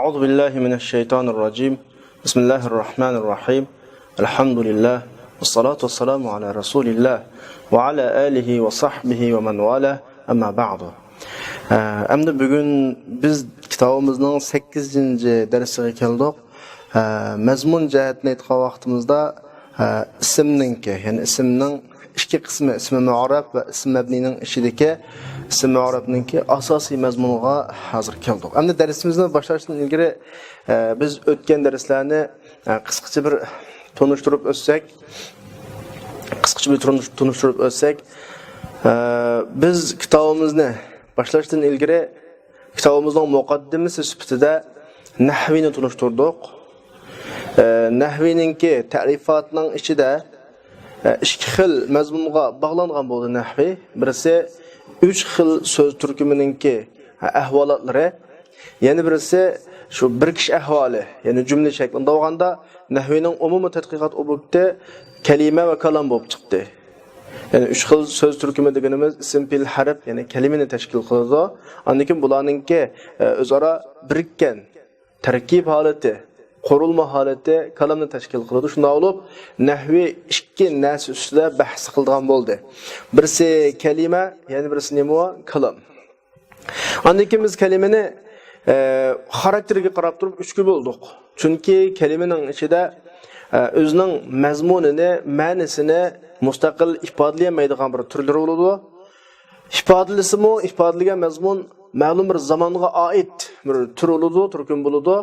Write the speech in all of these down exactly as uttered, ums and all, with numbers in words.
أعوذ بالله من الشيطان الرجيم. بسم الله الرحمن الرحيم. الحمد لله. والصلاة والسلام على رسول الله وعلى آله وصحبه ومن والاه. أما بعد. ئە، ئەمدى بۈگۈن بىز كىتابىمىزنىڭ سەككىزىنچى دەرسىگە كەلدۇق. ئە، مەزمۇن جەھەتتىن ئېيتقان ۋاقتىمىزدا، ئە، ئىسىمنىڭكى، يەنى ئىسىمنىڭ ئىككى قىسمى، ئىسمى مۇئرەب ۋە ئىسمى مەبنىنىڭ ئىچىدىكى ئىسمى مۇئرەبنىڭكى ئاساسىي مەزمۇنىغا ھازىر كەلدۇق. ئەمدى دەرسىمىزنى باشلاشتىن ئىلگىرى، ئە، بىز ئۆتكەن دەرسلەرنى، ئە، قىسقىچە بىر تونۇشتۇرۇپ ئۆتسەك، قىسقىچە بىر تونۇش-، تونۇشتۇرۇپ ئۆتسەك، ئە، بىز كىتابىمىزنى باشلاشتىن ئىلگىرى كىتابىمىزنىڭ مۇقەددىمىسى سۈپىتىدە نەھۋىنى تونۇشتۇردۇق. ئە، نەھۋىنىڭكى تەرىپاتنىڭ ئىچىدە، ئە، ئىككى خىل مەزمۇنغا باغلانغان بولدى نەھۋى. بىرسى ئۈچ خىل سۆز تۈركۈمىنىڭكى، ئە، ئەھۋالاتلىرى. يەنە بىرسى شۇ بىرىكىش ئەھۋالى، يەنى جۈملە شەكلىدە بولغاندا نەھۋىنىڭ ئومۇمىي تەتقىقات ئوبيېكتى كەلىمە ۋە كالام بولۇپ چىقتى. يەنى ئۈچ خىل سۆز تۈركۈمى دېگىنىمىز ئىسىم، پېئىل، ھەرپ، يەنى كەلىمىنى تەشكىل قىلىدۇ. ئاندىن كېيىن بۇلارنىڭكى، ئە، ئۆزئارا بىرىككەن تەركىب ھالىتى، قۇرۇلما ھالىتى كالامنى تەشكىل قىلىدۇ. شۇنداق بولۇپ، نەھۋى ئىككى نەرسە ئۈستىدە بەھس قىلىدىغان بولدى. بىرسى كەلىمە، يەنە بىرسى نېمە؟ كالام. ئاندىن كېيىن بىز كەلىمىنى، ئە، خاراكتېرىگە قاراپ تۇرۇپ ئۈچكە بۆلدۇق. چۈنكى كەلىمىنىڭ ئىچىدە، ئە، ئۆزىنىڭ مەزمۇنىنى، مەنىسىنى مۇستەقىل ئىپادىلىيەلمەيدىغان بىر تۈرلىرى بولىدۇ. ئىپادىلىسىمۇ، ئىپادىلىگەن مەزمۇن مەلۇم بىر زامانغا ئائىت بىر تۈر بولىدۇ، تۈركۈم بولىدۇ.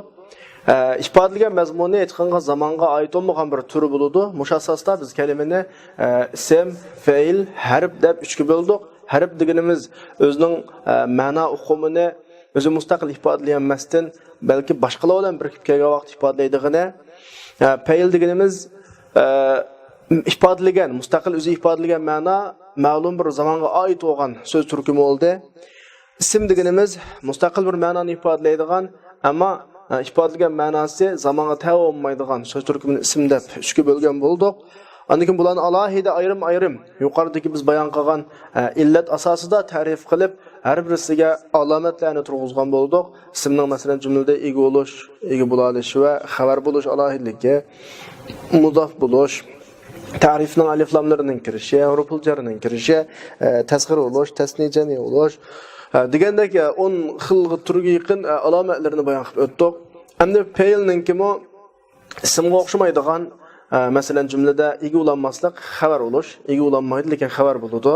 ئە، ئىپادىلىگەن مەزمۇنى ھېچقانداق زامانغا ئائىت بولمىغان بىر تۈر بولىدۇ. مۇشۇ ئاساستا بىز كەلىمىنى، ئە، ئىسىم، پېئىل، ھەرپ دەپ ئۈچكە بۆلدۇق. ھەرپ دېگىنىمىز ئۆزىنىڭ، ئە، مەنا ئۇقۇمىنى ئۆزى مۇستەقىل ئىپادىلىيەلمەستىن، بەلكى باشقىلار بىلەن بىرىكىپ كەلگەن ۋاقىت ئىپادىلەيدىغىنى. ئە، پېئىل دېگىنىمىز، ئە، ئىپادىلىگەن، مۇستەقىل ئۆزى ئىپادىلىگەن مەنا مەلۇم بىر زامانغا ئائىت بولغان سۆز تۈركۈمى بولدى. ئىسىم دېگىنىمىز مۇستەقىل بىر مەنانى ئىپادىلەيدىغان، ئەمما، ئە، ئىپادىلىگەن مەناسى زامانغا تەۋە بولمايدىغان سۆز تۈركۈمىنى ئىسىم دەپ ئۈچكە بۆلگەن بولدۇق. ئاندىن كېيىن بۇلارنى ئالاھىدە ئايرىم-ئايرىم يۇقىرىدىكى بىز بايان قىلغان، ئە، ئىللەت ئاساسىدا تەرىپ قىلىپ، ھەر بىرسىگە ئالامەتلەرنى تۇرغۇزغان بولدۇق. ئىسىمنىڭ، مەسىلەن، جۈملىدە ئىگە بولۇش، ئىگە بولالىشى ۋە خەۋەر بولۇش ئالاھىدىلىكى، مۇزاپ بولۇش، تەرىپنىڭ ئەلىفلاملىرىنىڭ كىرىشى، ھۇرۇپۇل جەررىنىڭ كىرىشى، ئە، تەسغىر بولۇش، تەسنىيە جەمئىي بولۇش، ئە، دېگەندەك، ئە، ئون خىل تۈرگە يېقىن، ئە، ئالامەتلىرىنى بايان قىلىپ ئۆتتۇق. ئەمدى پېئىلنىڭكىمۇ ئىسىمغا ئوخشىمايدىغان، ئە، مەسىلەن، جۈملىدە ئىگە بولالماسلىق، خەۋەر بولۇش، ئىگە بولالمايدۇ، لېكىن خەۋەر بولىدۇ.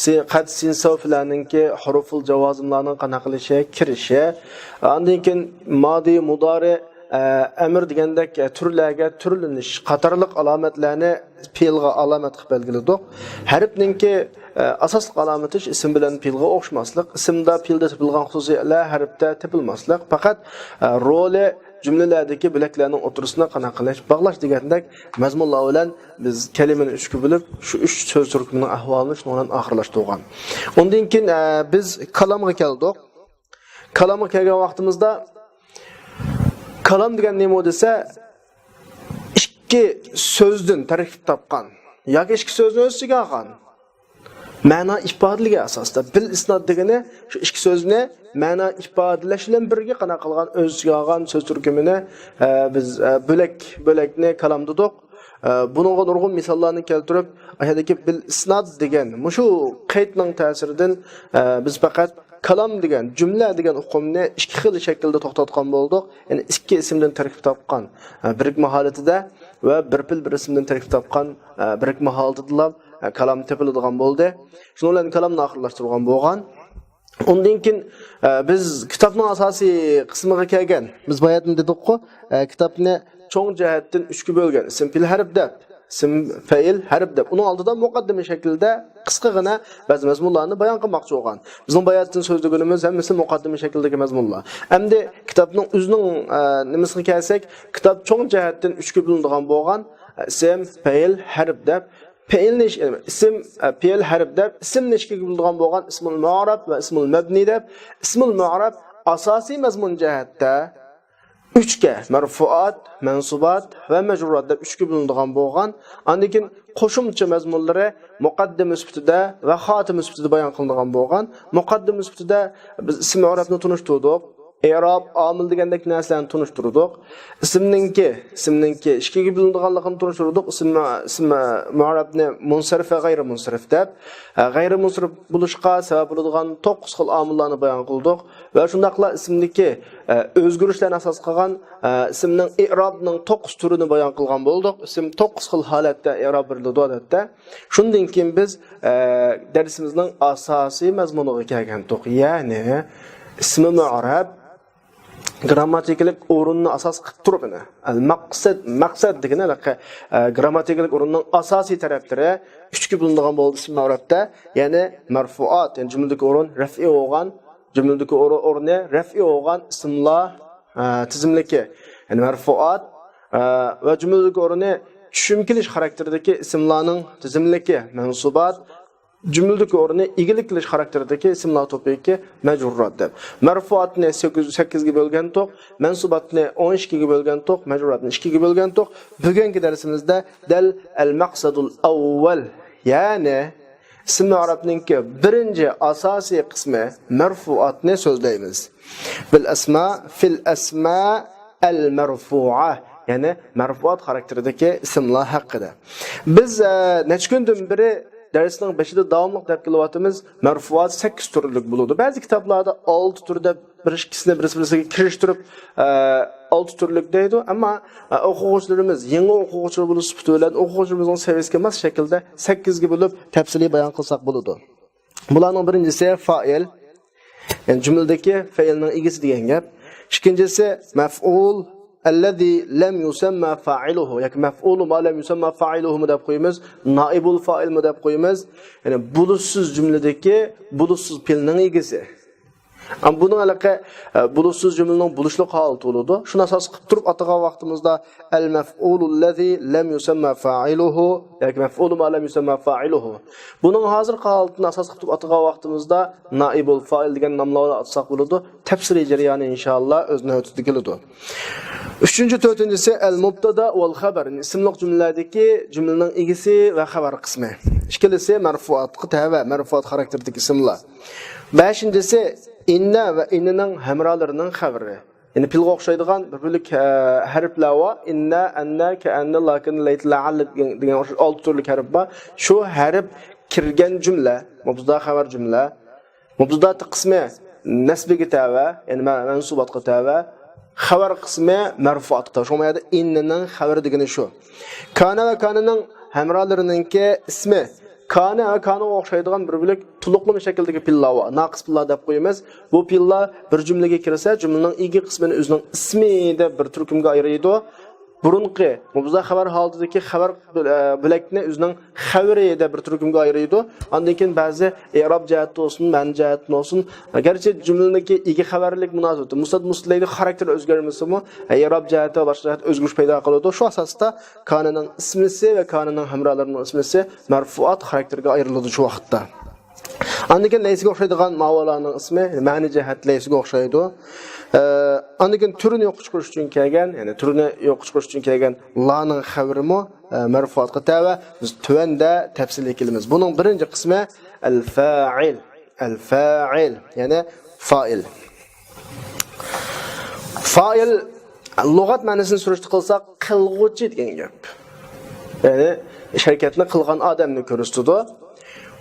سى-، قەد، سىن، سەۋفلەرنىڭكى ھۇرۇفۇل جاۋازىملارنىڭ قانداق قىلىشى، كىرىشى، ئاندىن كېيىن مادى، مۇدارى، ئە، ئەمىر دېگەندەك، ئە، تۈرلەرگە تۈرلىنىش قاتارلىق ئالامەتلەرنى پېئىلغا ئالامەت قىلىپ بەلگىلىدۇق. ھەرپنىڭكى، ئە، ئاساسلىق ئالامىتى ئىسىم بىلەن پېئىلغا ئوخشىماسلىق، ئىسىمدا، پېئىلدە تېپىلغان خۇسۇسىيەتلەر ھەرپتە تېپىلماسلىق، پەقەت، ئە، رولى، جۈملىلەردىكى بۆلەكلەرنىڭ ئوتتۇرىسىنى قانداق قىلىش، باغلاش دېگەندەك مەزمۇنلار بىلەن بىز كەلىمىنى ئۈچكە بۆلۈپ، شۇ ئۈچ سۆز تۈركۈمىنىڭ ئەھۋالىنى شۇنىڭ بىلەن ئاخىرلاشتۇرغان. ئۇندىن كېيىن، ئە، بىز كالامغا كەلدۇق. كالامغا كەلگەن ۋاقتىمىزدا، كالام دېگەن نېمە دېسە، ئىككى سۆزدىن تەركىب تاپقان ياكى ئىككى سۆزنى ئۆز ئىچىگە ئالغان مەنا ئىپادىلىگەن ئاساستا، بىل ئىسناد دېگىنى شۇ ئىككى سۆزنى مەنا ئىپادىلەش بىلەن بىرگە قانداق قىلغان، ئۆز ئىچىگە ئالغان سۆز تۈركۈمىنى، ئە، بىز، ئە، بۆلەك، بۆلەكنى كالام دېدۇق. ئە، بۇنىڭغا نۇرغۇن مىساللارنى كەلتۈرۈپ، ئاشۇدىكى بىل ئىسناد دېگەن مۇشۇ قەيتنىڭ تەسىرىدىن، ئە، بىز پەقەت كالام دېگەن، جۈملە دېگەن ئۇقۇمنى ئىككى خىل شەكىلدە توختاتقان بولدۇق. يەنى ئىككى ئىسىمدىن تەركىب تاپقان، ئە، بىرىكمە ھالىتىدە ۋە بىر پېئىل بىر ئىسىمدىن تەركىب تاپقان، ئە، بىرىكمە ھالىتىدىلا، ئە، كالام تېپىلىدىغان بولدى. شۇنىڭ بىلەن كالامنى ئاخىرلاشتۇرغان بولغان. ئۇندىن كېيىن، ئە، بىز كىتابنىڭ ئاساسىي قىسمىغا كەلگەن. بىز باياتىن دېدۇققۇ، ئە، كىتابنى چوڭ جەھەتتىن ئۈچكە بۆلگەن. ئىسىم، پېئىل، ھەرپ دەپ، ئىسىم، پېئىل، ھەرپ دەپ، ئۇنىڭ ئالدىدا مۇقەددىمە شەكلىدە قىسقىغىنا بەزى مەزمۇنلارنى بايان قىلماقچى بولغان. بىزنىڭ باياتىن سۆزلىگىنىمىز ھەممىسى مۇقەددىمە شەكلىدىكى مەزمۇنلار. ئەمدى كىتابنىڭ ئۆزىنىڭ، ئە، نېمىسىگە كەلسەك، كىتاب چوڭ جەھەتتىن ئۈچكە بۆلۈنىدىغان بولغان، ئىسىم، پېئىل، ھەرپ دەپ، پېئىلنى ئىش-، ئىسىم، ئە، پېئىل، ھەرپ دەپ، ئىسىمنى ئىككىگە بۆلىدىغان بولغان ئىسمۇل مۇئرەب ۋە ئىسمۇل مەبنى دەپ، ئىسمۇل مۇئرەب ئاساسىي مەزمۇن جەھەتتە ئۈچكە، مەرفۇئات، مەنسۇبات ۋە مەجرۇرات دەپ ئۈچكە بۆلۈنىدىغان بولغان. ئاندىن كېيىن قوشۇمچە مەزمۇنلىرى مۇقەددىمە سۈپىتىدە ۋە خاتىمە سۈپىتىدە بايان قىلىنىدىغان بولغان. مۇقەددىمە سۈپىتىدە بىز ئىسمى مۇئرەبنى تونۇشتۇردۇق. ئېراب، ئامىل دېگەندەك نەرسىلەرنى تونۇشتۇردۇق. ئىسىمنىڭكى، ئىسىمنىڭكى ئىككىگە بۆلۈنىدىغانلىقىنى تونۇشتۇردۇق. ئىسىم، ئىسىم مۇئرەبنى مۇنسەرىپ ۋە غەيرىي مۇنسەرىپ دەپ. ئە، غەيرىي مۇنسەرىپ بولۇشقا سەۋەب بولىدىغان توققۇز خىل ئامىللارنى بايان قىلدۇق. ۋە شۇنداقلا ئىسىمدىكى، ئە، ئۆزگىرىشلەرنى ئاساس قىلغان، ئە، ئىسىمنىڭ ئېرابنىڭ توققۇز تۈرىنى بايان قىلغان بولدۇق. ئىسىم توققۇز خىل ھالەتتە ئېراب بېرىلىدۇ، ئادەتتە. شۇندىن كېيىن بىز، ئە، دەرسىمىزنىڭ ئاساسىي مەزمۇنىغا كەلگەنتۇق. يەنى ئىسمى مۇئرەب گىرامماتىكىلىق ئورۇننى ئاساس قىلىپ تۇرۇپ، يەنە ئەل مەقسەد، مەقسەد دېگىنى ھېلىقى، ئە، گىرامماتىكىلىق ئورۇننىڭ ئاساسىي تەرەپلىرى ئۈچكە بۆلۈنىدىغان بولدى ئىسمى مۇئرەبتە. يەنى مەرفۇئات، يەنى جۈملىدىكى ئورۇن رەفئى بولغان، جۈملىدىكى ئورۇ-، ئورنى رەفئى بولغان ئىسىملار، ئە، تىزىملىكى. يەنى مەرفۇئات، ئە، ۋە جۈملىدىكى ئورنى چۈشۈم كېلىش خاراكتېرىدىكى ئىسىملارنىڭ تىزىملىكى. مەنسۇبات، جۈملىدىكى ئورنى ئىگىلىك قىلىش خاراكتېرىدىكى ئىسىملار توپىيىكى مەجرۇرات دەپ. مەرفۇئاتنى سەككىز، سەككىزگە بۆلگەنتۇق، مەنسۇباتنى ئون ئىككىگە بۆلگەنتۇق، مەجرۇراتنى ئىككىگە بۆلگەنتۇق. بۈگۈنكى دەرسىمىزدە دەل ئەل مەقسەدۇل ئەۋۋەل، يەنى ئىسمى ئەرەبنىڭكى بىرىنچى ئاساسىي قىسمى مەرفۇئاتنى سۆزلەيمىز. بىل ئەسما، فىل ئەسما ئەل مەرفۇئە، يەنى مەرفۇئات خاراكتېرىدىكى ئىسىملار ھەققىدە. بىز، ئە، نەچچە كۈندىن بېرى دەرسنىڭ بېشىدا داۋاملىق دەپ كېلىۋاتىمىز، مەرفۇئات سەككىز تۈرلۈك بولىدۇ. بەزى كىتابلاردا ئالتە تۈر دەپ، بىر ئىككىسىنى بىرسى بىرسىگە كىرىشتۈرۈپ، ئە، ئالتە تۈرلۈك دەيدۇ. ئەمما، ئە، ئوقۇغۇچىلىرىمىز يېڭى ئوقۇغۇچىلار بولۇش سۈپىتى بىلەن ئوقۇغۇچىلىرىمىزنىڭ سەۋىيىسىگە ماس شەكىلدە سەككىزگە بۆلۈپ تەپسىلىي بايان قىلساق بولىدۇ. بۇلارنىڭ بىرىنچىسى فائىل، يەنى جۈملىدىكى فېئىلنىڭ ئىگىسى دېگەن گەپ. ئىككىنچىسى مەفئۇل، ئەللەزى لەم يۇسەممە فائىلۇھۇ ياكى مەفئۇلۇ ما لەم يۇسەممە فائىلۇھۇمۇ دەپ قويىمىز، نائىبۇل فائىلمۇ دەپ قويىمىز. يەنى بۇلۇتسىز جۈملىدىكى بۇلۇتسىز پېئىلنىڭ ئىگىسى. ئەمما بۇنىڭ ھېلىقى، ئە، بۇلۇتسىز جۈملىنىڭ بولۇشلۇق ھالىتى بولىدۇ. شۇنى ئاساس قىلىپ تۇرۇپ ئاتىغان ۋاقتىمىزدا ئەل مەفئۇلۇللەزى لەم يۇسەممە فائىلۇھۇ ياكى مەفئۇلۇ ما لەم يۇسەممە فائىلۇھۇ. بۇنىڭ ھازىرقى ھالىتىنى ئاساس قىلىپ تۇرۇپ ئاتىغان ۋاقتىمىزدا نائىبۇل فائىل دېگەن ناملارنى ئاتىساق بولىدۇ. تەپسىلىي جەريانى ئىنشائاللا ئۆز نۆۋىتىدە كېلىدۇ. ئۈچىنچى، تۆتىنچىسى ئەل مۇبتەدا ۋەل خەبەر، ئىسىملىق جۈملىلەردىكى جۈملىنىڭ ئىگىسى ۋە خەۋەر قىسمى. ئىككىلىسى مەرفۇئاتقا تەۋە، مەرفۇئات خاراكتېرىدىكى ئىسىملار. بەشىنچىسى ئىننە ۋە ئىننىنىڭ ھەمراھلىرىنىڭ خەۋىرى. يەنى پىلغا ئوخشايدىغان بىر بۆلەك، ئە، ھەرپلەر بار. ئىننە، ئەننە، كەئەننە، لەكىننە، لەيتە، لەئەللە دېگەن، دېگەن ئوخشاش ئالتە تۈرلۈك ھەرپ بار. شۇ ھەرپ كىرگەن جۈملە، مۇبتەدا خەۋەر جۈملە. مۇبتەدا قىسمى نەسبىگە تەۋە، يەنى مە-، مەنسۇباتقا تەۋە. خەۋەر قىسمى مەرفۇئاتقا تەۋە. شۇڭا بۇ يەردە ئىننىنىڭ خەۋىرى دېگىنى شۇ. كانە ۋە كانىنىڭ ھەمراھلىرىنىڭكى ئىسمى. كانە ۋە كانىغا ئوخشايدىغان بىر بۆلەك تولۇقلىما شەكلىدىكى پېئىللار بار. ناقىس پېئىللار دەپ قويىمىز. بۇ پېئىللار بىر جۈملىگە كىرسە، جۈملىنىڭ ئىگە قىسمىنى ئۆزىنىڭ ئىسمى دەپ بىر تۈركۈمگە ئايرىيدۇ. بۇرۇنقى مۇبتەدا خەۋەر ھالىتىدىكى خەۋەر بۆل-، ئە، بۆلەكنى ئۆزىنىڭ خەۋىرى دەپ بىر تۈركۈمگە ئايرىيدۇ. ئاندىن كېيىن بەزى ئېراب جەھەتتە بولسۇن، مەنە جەھەتتە بولسۇن، گەرچە جۈملىنىڭكى ئىگە خەۋەرلىك مۇناسىۋىتى، مۇسنەد مۇستەلەيدە خاراكتېرى ئۆزگەرمىسىمۇ، ئېراب جەھەتتە ۋە باشقا جەھەتتە ئۆزگىرىش پەيدا قىلىدۇ. شۇ ئاساستا كانىنىڭ ئىسمىسى ۋە كانىنىڭ ھەمراھلىرىنىڭ ئىسمىسى مەرفۇئات خاراكتېرىگە ئايرىلىدۇ شۇ ۋاقىتتا. ئاندىن كېيىن لەيسىگە ئوخشايدىغان ماۋۇلارنىڭ ئىسمى مەنە جەھەت لەيسىگە ئوخشايدۇ. ئە، ئاندىن كېيىن تۈرىنى يوققا چىقىرىش ئۈچۈن كەلگەن، يەنى تۈرىنى يوققا چىقىرىش ئۈچۈن كەلگەن لانىڭ خەۋىرىمۇ، ئە، مەرفۇئاتقا تەۋە. بىز تۆۋەندە تەپسىلىي كېلىمىز. بۇنىڭ بىرىنچى قىسمى ئەل فائىل. ئەل فائىل، يەنى فائىل. فائىل لۇغەت مەنىسىنى سۈرۈشتە قىلساق، قىلغۇچى دېگەن گەپ. يەنى ئىش ھەرىكەتنى قىلغان ئادەمنى كۆرسىتىدۇ.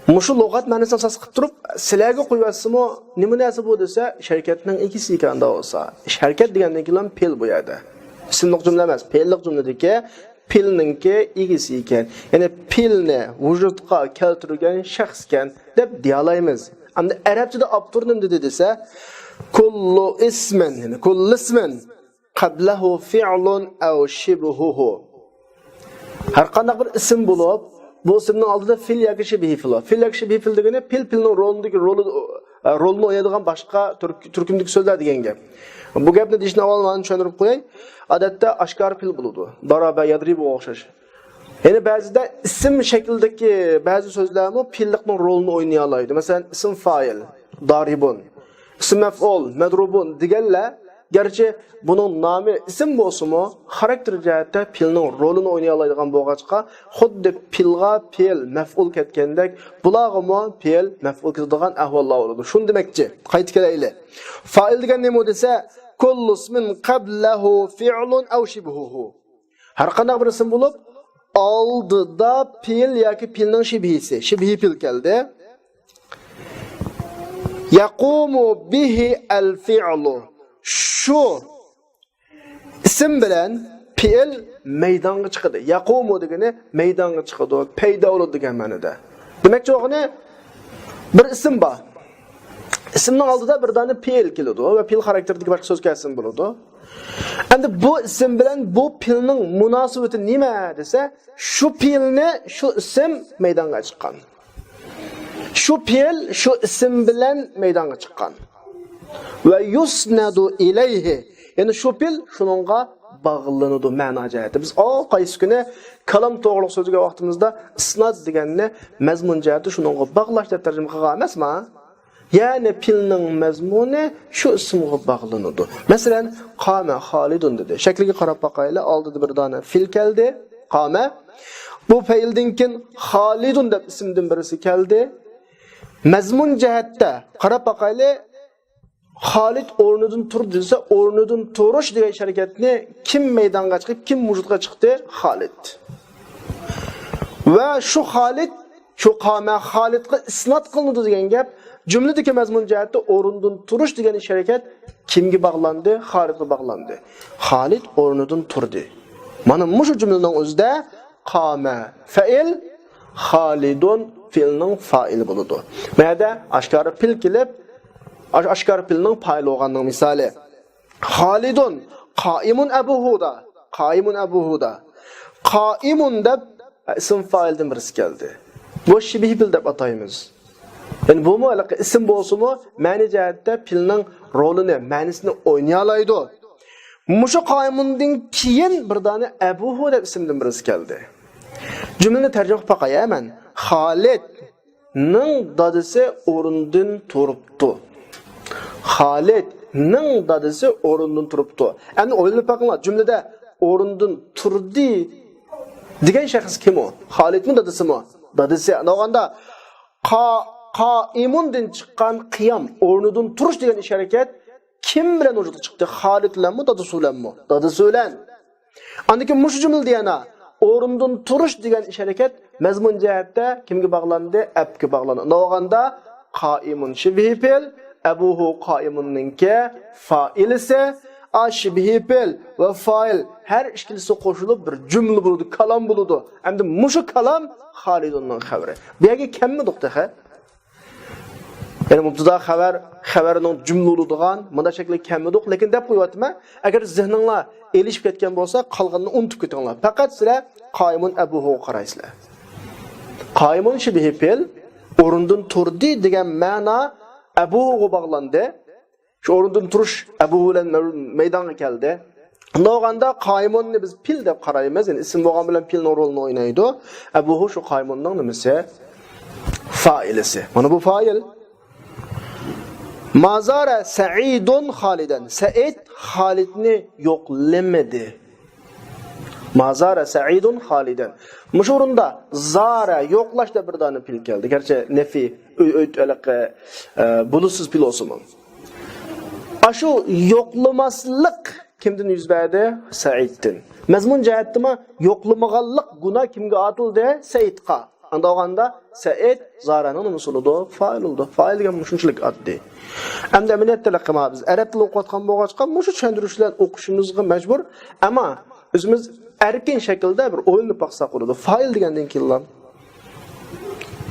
مۇشۇ لۇغەت مەنىسىنى ئاساس قىلىپ تۇرۇپ، سىلەرگە قويۇۋەتسىمۇ، نېمە نەرسە بۇ دېسە، ئىش ھەرىكەتنىڭ ئىگىسى ئىكەن دەۋالسا. ئىش ھەرىكەت دېگەندىن كېيىن پېئىل بۇ يەردە. ئىسىملىق جۈملە ئەمەس، پېئىللىق جۈملىدىكى پېئىلنىڭكى ئىگىسى ئىكەن. يەنى پېئىلنى ۋۇجۇدقا كەلتۈرگەن شەخس ئىكەن دەپ دېيەلايمىز. ئەمدى ئەرەبچىدە ئاپتور نېمە دېدى دېسە، كۇللۇ ئىسمىن، يەنى كۇللۇ ئىسمىن قەبلەھۇ فىئلۇن ئەۋ شىبھۇھۇ. ھەر قانداق بىر ئىسىم بولۇپ، بۇ ئىسىمنىڭ ئالدىدا فىل ياكى شىبھى فىل بار. فىل ياكى شىبھى فىل دېگىنى پىل پىلنىڭ رولىدىكى رولى، ئە، رولىنى ئوينايدىغان باشقا تۈرك-، تۈركۈمدىكى سۆزلەر دېگەن گەپ. بۇ گەپنى دېيىشتىن ئاۋۋال مانا چۈشەندۈرۈپ قوياي. ئادەتتە ئاشكارا پىل بولىدۇ. دارابە، يادرىبۇغا ئوخشاش. يەنە بەزىدە ئىسىم شەكلىدىكى بەزى سۆزلەرمۇ پىللىقنىڭ رولىنى ئوينىيالايدۇ. مەسىلەن، ئىسىم فائىل، دارىبۇن. ئىسىم مەفئۇل، مەدرۇبۇن دېگەنلەر گەرچە بۇنىڭ نامى ئىسىم بولسىمۇ، خاراكتېر جەھەتتە پېئىلنىڭ رولىنى ئوينىيالايدىغان بولغاچقا، خۇددى پېئىلغا پېئىل مەپئۇل كەتكەندەك، بۇلارغىمۇ پېئىل مەپئۇل كېتىدىغان ئەھۋاللار بولىدۇ. شۇنى دېمەكچى. قايتا كېلەيلى. فائىل دېگەن نېمە دېسە، كل اسم قبله فعل أو شبهه. ھەر قانداق بىر ئىسىم بولۇپ، ئالدىدا پېئىل ياكى پېئىلنىڭ شىبھىسى، شىبھى پېئىل كەلدى. يقوم به الفعل. شۇ ئىسىم بىلەن پېئىل مەيدانغا چىقىدۇ. يقوم دېگىنى مەيدانغا چىقىدۇ، پەيدا بولىدۇ دېگەن مەنىدە. دېمەكچى بولغىنى، بىر ئىسىم بار. ئىسىمنىڭ ئالدىدا بىر دانە پېئىل كېلىدۇ ۋە پېئىل خاراكتېرىدىكى باشقا سۆز كەلسىمۇ بولىدۇ. ئەمدى بۇ ئىسىم بىلەن بۇ پېئىلنىڭ مۇناسىۋىتى نېمە دېسە، شۇ پېئىلنى شۇ ئىسىم مەيدانغا چىققان. شۇ پېئىل شۇ ئىسىم بىلەن مەيدانغا چىققان. ۋە يۇسنەدۇ ئىلەيھى. يەنى شۇ پېئىل شۇنىڭغا باغلىنىدۇ مەنا جەھەتتە. بىز ئا، قايسى كۈنى كالام توغرىلىق سۆزلىگەن ۋاقتىمىزدا ئىسناد دېگەننى مەزمۇن جەھەتتە شۇنىڭغا باغلاش دەپ تەرجىمە قىلغان ئەمەسما؟ يەنى پېئىلنىڭ مەزمۇنى شۇ ئىسىمغا باغلىنىدۇ. مەسىلەن، قامە خالىدۇن دېدى. شەكلىگە قاراپ باقايلى. ئالدىدا بىر دانە پېئىل كەلدى. قامە. بۇ پېئىلدىن كېيىن خالىدۇن دەپ ئىسىمدىن بىرسى كەلدى. مەزمۇن جەھەتتە قاراپ باقايلى. خالىد ئورنىدىن تۇردى دېسە، ئورنىدىن تۇرۇش دېگەن ئىش ھەرىكەتنى كىم مەيدانغا چىقىپ، كىم ۋۇجۇدقا چىقتى؟ خالىد. ۋە شۇ خالىد، شۇ قامە خالىدقا ئىسناد قىلىنىدۇ دېگەن گەپ. جۈملىدىكى مەزمۇن جەھەتتە ئورنىدىن تۇرۇش دېگەن ئىش ھەرىكەت كىمگە باغلاندى؟ خالىدقا باغلاندى. خالىد ئورنىدىن تۇردى. مانا مۇشۇ جۈملىنىڭ ئۆزىدە قامە فەئىل، خالىدۇن فېئىلنىڭ فائىلى بولىدۇ. مەدە ئاشكارا پېئىل كېلىپ، ئاش-، ئاشكارا پېئىلنىڭ پائىلى بولغاننىڭ مىسالى. خالىدۇن قائىمۇن ئەبۇھۇدا. قائىمۇن ئەبۇھۇدا. قائىمۇن دەپ ئىسىم فائىلدىن بىرسى كەلدى. بۇ شىبھى پېئىل دەپ ئاتايمىز. يەنى بۇمۇ ھېلىقى ئىسىم بولسىمۇ، مەنە جەھەتتە پېئىلنىڭ رولىنى، مەنىسىنى ئوينىيالايدۇ. مۇشۇ قائىمۇندىن كېيىن بىر دانە ئەبۇھۇ دەپ ئىسىمدىن بىرسى كەلدى. جۈملىنى تەرجىمە قىلىپ باقاي مەن. خالىدنىڭ دادىسى ئورنىدىن تۇرۇپتۇ. خالىدنىڭ دادىسى ئورنىدىن تۇرۇپتۇ. ئەمدى ئويلىنىپ باقىڭلار، جۈملىدە ئورنىدىن تۇردى دېگەن شەخس كىم ئۇ؟ خالىدمۇ، دادىسىمۇ؟ دادىسى. ئانداق بولغاندا، قا-، قائىمۇندىن چىققان قىيام، ئورنىدىن تۇرۇش دېگەن ئىش ھەرىكەت كىم بىلەن ۋۇجۇدقا چىقتى؟ خالىد بىلەنمۇ، دادىسى بىلەنمۇ؟ دادىسى بىلەن. ئاندىن كېيىن مۇشۇ جۈملىدە يەنە ئورنىدىن تۇرۇش دېگەن ئىش ھەرىكەت مەزمۇن جەھەتتە كىمگە باغلاندى؟ ئەپكە باغلاندى. ئۇنداق بولغاندا قائىمۇن شىبھى پېئىل، ئەبۇھۇ قائىمۇننىڭكى فائىلىسى، ئا، شىبھى پېئىل ۋە فائىل ھەر ئىككىلىسى قوشۇلۇپ بىر جۈملە بولىدۇ، كالام بولىدۇ. ئەمدى مۇشۇ كالام خالىدۇننىڭ خەۋىرى. بۇ يەرگە كەلمىدۇق تېخى. يەنى مۇبتىدا خەۋەر، خەۋەرنىڭ جۈملە بولىدىغان مۇنداق شەكلىگە كەلمىدۇق، لېكىن دەپ قويۇۋاتىمەن، ئەگەر زېھنىڭلار ئېلىشىپ كەتكەن بولسا، قالغىنىنى ئۇنتۇپ كېتىڭلار. پەقەت سىلەر قائىمۇن ئەبۇھۇغا قارايسىلەر. قائىمۇن شىبھى پېئىل، ئورنىدىن تۇردى دېگەن مەنا ئەبۇھۇغا باغلاندى. شۇ ئورنىدىن تۇرۇش ئەبۇھۇ بىلەن مەۋ-، مەيدانغا كەلدى. ئۇنداق بولغاندا قائىمۇننى بىز پېئىل دەپ قارايمىز. يەنى ئىسىم بولغان بىلەن پېئىلنىڭ رولىنى ئوينايدۇ. ئەبۇھۇ شۇ قائىمۇننىڭ نېمىسى؟ فائىلىسى. مانا بۇ فائىل. ما زار سعيد خالدا. سەئىد خالىدنى يوقلىمىدى. ما زار سعيد خالدا. مۇشۇ ئورۇندا زار، يوقلاش دەپ بىر دانە پېئىل كەلدى. گەرچە نەفى، ئۆي، ئۆي، ھېلىقى، ئە، بولۇشسىز پېئىل بولسىمۇ. ئاشۇ يوقلىماسلىق كىمدىن يۈز بەردى؟ سەئىدتىن. مەزمۇن جەھەتتىمۇ يوقلىمىغانلىق گۇناھ كىمگە ئاتىلدى؟ سەئىدقا. ئانداق بولغاندا سەئىد زارانىڭ نېمىسى بولىدۇ؟ فائىل بولىدۇ. فائىل دېگەن مۇشۇنچىلىك ئاددىي. ئەمدى ئەمەلىيەتتە لەققىما بىز ئەرەب تىلى ئوقۇۋاتقان بولغاچقا، مۇشۇ چۈشەندۈرۈش بىلەن ئوقۇشىمىزغا مەجبۇر. ئەمما ئۆزىمىز ئەركىن شەكىلدە بىر ئويلىنىپ باقساق بولىدۇ. فائىل دېگەندىن كېيىنلا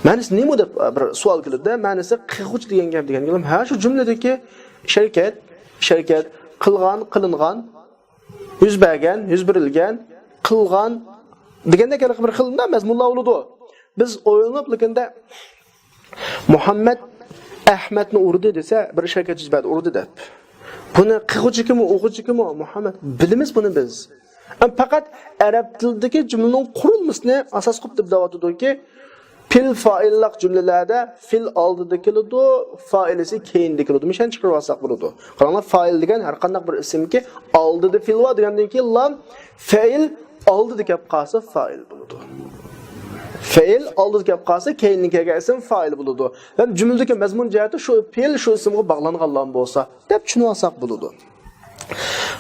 مەنىسى نېمە دەپ بىر سوئال كېلىدۇ-دە، مەنىسى قىلغۇچى دېگەن گەپ دېگەن گېلىم، ھە، شۇ جۈملىدىكى ئىش ھەرىكەت، ئىش ھەرىكەت، قىلغان، قىلىنغان، يۈز بەرگەن، يۈز بېرىلگەن، قىلغان دېگەندەك ھېلىقى بىر خىل مەزمۇنلار بولىدۇ. بىز ئويلىنىپ، لېكىندە مۇھەممەد ئەھمەدنى ئۇردى دېسە، بىر ئىش ھەرىكەت يۈز بەردى، ئۇردى دەپ. بۇنى قىلغۇچى كىم، ئۇرغۇچى كىم؟ مۇھەممەد. بىلىمىز بۇنى بىز. ئەمما پەقەت ئەرەب تىلىدىكى جۈملىنىڭ قۇرۇلمىسىنى ئاساس قىلىپ دەپ دەۋاتىدۇكى، پېئىل فائىللىق جۈملىلەردە پېئىل ئالدىدا كېلىدۇ، فائىلىسى كەينىدە كېلىدۇ. مۇشۇنى چىقىرىۋالساق بولىدۇ. قاراڭلار، فائىل دېگەن ھەر قانداق بىر ئىسىمكى ئالدىدا پېئىل بار دېگەندىن كېيىن لام، پېئىل ئالدىدا كەپ قالسا فائىل بولىدۇ. پېئىل ئالدىدا كەپ قالسا كەينىدىن كەلگەن ئىسىم فائىل بولىدۇ. ھەم جۈملىدىكى مەزمۇن جەھەتتە شۇ پېئىل شۇ ئىسىمغا باغلانغانلام بولسا دەپ چۈشىنىۋالساق بولىدۇ.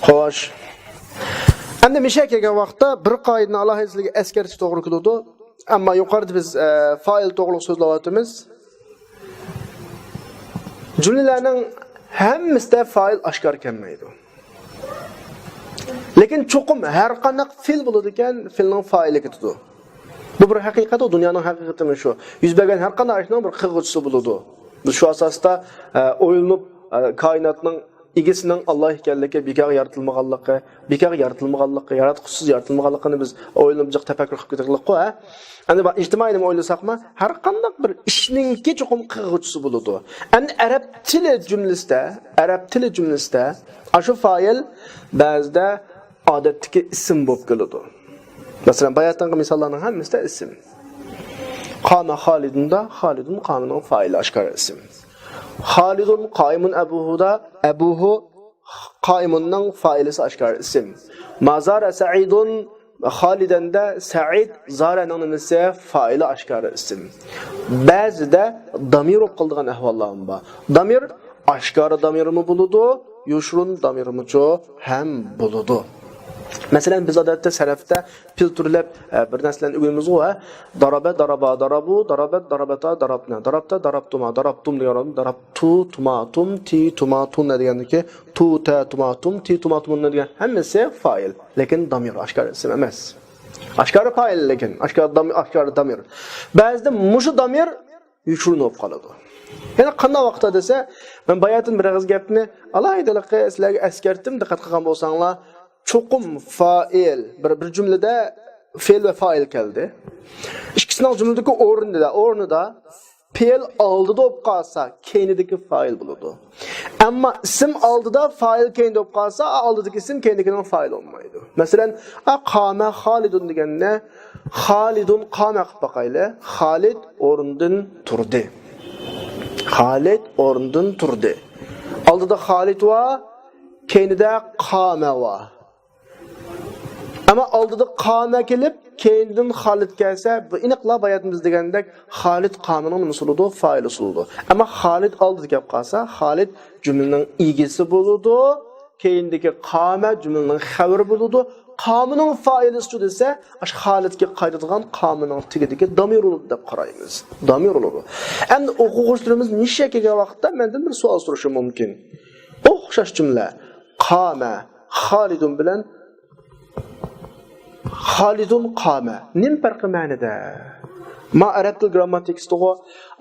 خوش. ئەمدى مىشە كەلگەن ۋاقىتتا بىر قائىدىنى ئالاھىدە سىلەرگە ئەسكەرتىش توغرا كېلىدۇ. ئەمما يۇقىرىدا بىز، ئە، فائىل توغرىلىق سۆزلەۋاتىمىز. جۈملىلەرنىڭ ھەممىسىدە فائىل ئاشكارا كەلمەيدۇ. لېكىن چوقۇم ھەر قانداق پېئىل بولىدىكەن، پېئىلنىڭ فائىلى كېتىدۇ. بۇ بىر ھەقىقەت، ئۇ دۇنيانىڭ ھەقىقىتىمۇ شۇ. يۈز بەرگەن ھەر قانداق ئىشنىڭ بىر قىلغۇچىسى بولىدۇ. بىز شۇ ئاساستا، ئە، ئويلىنىپ، ئە، كائىناتنىڭ ئىگىسىنىڭ ئاللا ئىكەنلىكى، بىكارغا يارىتىلمىغانلىقى، بىكارغا يارىتىلمىغانلىقى، ياراتقۇچىسىز يارىتىلمىغانلىقىنى بىز ئويلىنىپ جىق تەپەككۇر قىلىپ كېتەيلىققۇ، ھە؟ ئەمدى با-، ئىجتىمائىي نېمە ئويلىساقمۇ، ھەر قانداق بىر ئىشنىڭكى چوقۇم قىلغۇچىسى بولىدۇ. ئەمدى ئەرەب تىلى جۈملىسىدە، ئەرەب تىلى جۈملىسىدە ئاشۇ فائىل بەزىدە ئادەتتىكى ئىسىم بولۇپ كېلىدۇ. مەسىلەن، باياتىنقى مىساللارنىڭ ھەممىسىدە ئىسىم. قامە خالىدۇندا خالىدۇن قامىنىڭ فائىلى ئاشكارا ئىسىم. خالىدۇن قائىمۇن ئەبۇھۇدا ئەبۇھۇ قائىمۇننىڭ فائىلىسى ئاشكارا ئىسىم. ما زارە سەئىدۇن خالىدەندە سەئىد زارەنىڭ نېمىسى؟ فائىلى ئاشكارا ئىسىم. بەزىدە دامىر بولۇپ قالىدىغان ئەھۋاللارمۇ بار. دامىر ئاشكارا دامىرمۇ بولىدۇ، يوشۇرۇن دامىرمۇچۇ ھەم بولىدۇ. مەسىلەن، بىز ئادەتتە سەرەپتە پېئىل تۈرلەپ، ئە، بىر نەرسىلەرنى ئۆگىنىمىزغۇ، ھە؟ دارابە، دارابا، دارابۇ، دارابەت، دارابەتا، دارابنا، دارابتا، دارابتۇما، دارابتۇم دېگەن ئورۇندا دارابتۇ، تۇما، تۇم، تى، تۇما، تۇنە دېگەندىكى تۇ، تە، تۇما، تۇم، تى، تۇما، تۇمۇنە دېگەن ھەممىسى فائىل. لېكىن دامىر، ئاشكارا ئىسىم ئەمەس. ئاشكارا فائىل، لېكىن ئاشكارا دامىر، ئاشكارا دامىر. بەزىدە مۇشۇ دامىر يوشۇرۇن بولۇپ قالىدۇ. يەنە قانداق ۋاقىتتا دېسە، مەن باياتىن بىر ئېغىز گەپنى ئالاھىدىلىقى سىلەرگە ئەسكەرتتىم، دىققەت قىلغان بولساڭلار، چوقۇم فائىل، بىر، بىر جۈملىدە پېئىل ۋە فائىل كەلدى. ئىككىسىنىڭ جۈملىدىكى ئورنىدا، ئورنىدا پېئىل ئالدىدا بولۇپ قالسا، كەينىدىكى فائىل بولىدۇ. ئەمما ئىسىم ئالدىدا، فائىل كەينىدە بولۇپ قالسا، ئالدىدىكى ئىسىم كەينىدىكىنىڭ فائىلى بولمايدۇ. مەسىلەن، ئا، قامە خالىدۇن دېگەننى خالىدۇن قامە قىلىپ باقايلى. خالىد ئورنىدىن تۇردى. خالىد ئورنىدىن تۇردى. ئالدىدا خالىد ۋار، كەينىدە قامە ۋار. ئەمما ئالدىدا قامە كېلىپ، كەينىدىن خالىد كەلسە، بۇ ئېنىقلا باياتىن بىز دېگەندەك خالىد قامىنىڭ نېمىسى بولىدۇ؟ فائىلى بولىدۇ. ئەمما خالىد ئالدىدا كەپ قالسا، خالىد جۈملىنىڭ ئىگىسى بولىدۇ. كەينىدىكى قامە جۈملىنىڭ خەۋىرى بولىدۇ. قامىنىڭ فائىلىسىچۇ دېسە، ئاشۇ خالىدكە قايتىدىغان قامىنىڭ تېگىدىكى دامىر بولىدۇ دەپ قارايمىز. دامىر بولىدۇ. ئەمدى ئوقۇغۇچىلىرىمىز مىشە كەلگەن ۋاقىتتا مەندىن بىر سوئال سورىشى مۇمكىن. ئوخشاش جۈملە. قامە خالىدۇن بىلەن خالىدۇن قامە. نېمە پەرقى مەنىدە؟ ما ئەرەب تىل گرامماتىكىسىدىغۇ،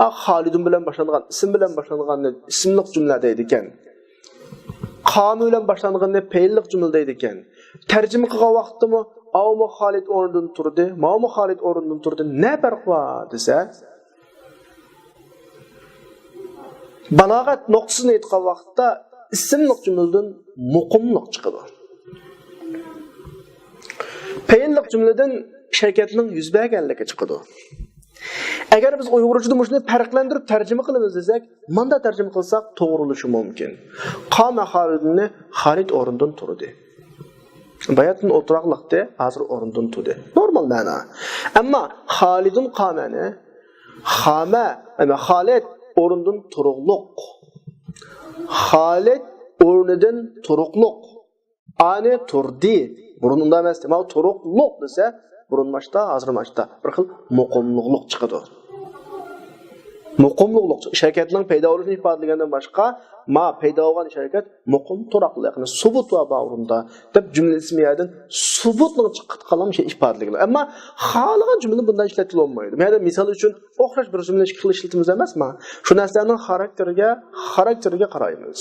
ئا، خالىدۇن بىلەن باشلانغان، ئىسىم بىلەن باشلانغاننى ئىسىملىق جۈملە دەيدىكەن. قامە بىلەن باشلانغاننى پېئىللىق جۈملە دەيدىكەن. تەرجىمە قىلغان ۋاقىتتىمۇ، ئاۋمۇ خالىد ئورنىدىن تۇردى، ماۋمۇ خالىد ئورنىدىن تۇردى، نە پەرق بار دېسە، بالاغەت نۇقتىسىنى ئېيتقان ۋاقىتتا ئىسىملىق جۈملىدىن مۇقىملىق چىقىدۇ. پېئىللىق جۈملىدىن ئىش ھەرىكەتنىڭ يۈز بەرگەنلىكى چىقىدۇ. ئەگەر بىز ئۇيغۇرچىدا مۇشۇنى پەرقلەندۈرۈپ تەرجىمە قىلىمىز دېسەك، ماندا تەرجىمە قىلساق توغرىلىشى مۇمكىن. قامە خالىدۇننى خالىد ئورنىدىن تۇردى. باياتىن ئولتۇراقلىقتى، ھازىر ئورنىدىن تۇردى. نورمال مەنا. ئەمما خالىدۇن قامەنى، خامە، ئەمە خالىد ئورنىدىن تۇرۇقلۇق. خالىد ئورنىدىن تۇرۇقلۇق. ئانى تۇردى. بۇرۇن ئۇنداق ئەمەس. ماۋۇ تۇرۇقلۇق دېسە، بۇرۇن ماشتا، ھازىر ماشتا. بىر خىل مۇقىملىقلىق چىقىدۇ. مۇقىملىقلىق، ئىش ھەرىكەتنىڭ پەيدا بولۇشىنى ئىپادىلىگەندىن باشقا، ما پەيدا بولغان ئىش ھەرىكەت مۇقىم تۇراقلىق، يەنى سۇبۇت ۋە باغرۇمدا دەپ جۈملە ئىسمىيەدىن سۇبۇتنىڭ چىقىپ قالغان شەيئى ئىپادىلىگىلى. ئەمما خالىغان جۈملىنى بۇنداق ئىشلەتكىلى بولمايدۇ. بۇ يەردە مىسال ئۈچۈن ئوخشاش بىر جۈملىنى ئىككى خىل ئىشلىتىمىز ئەمەسما؟ شۇ نەرسىلەرنىڭ خاراكتېرىگە، خاراكتېرىگە قارايمىز.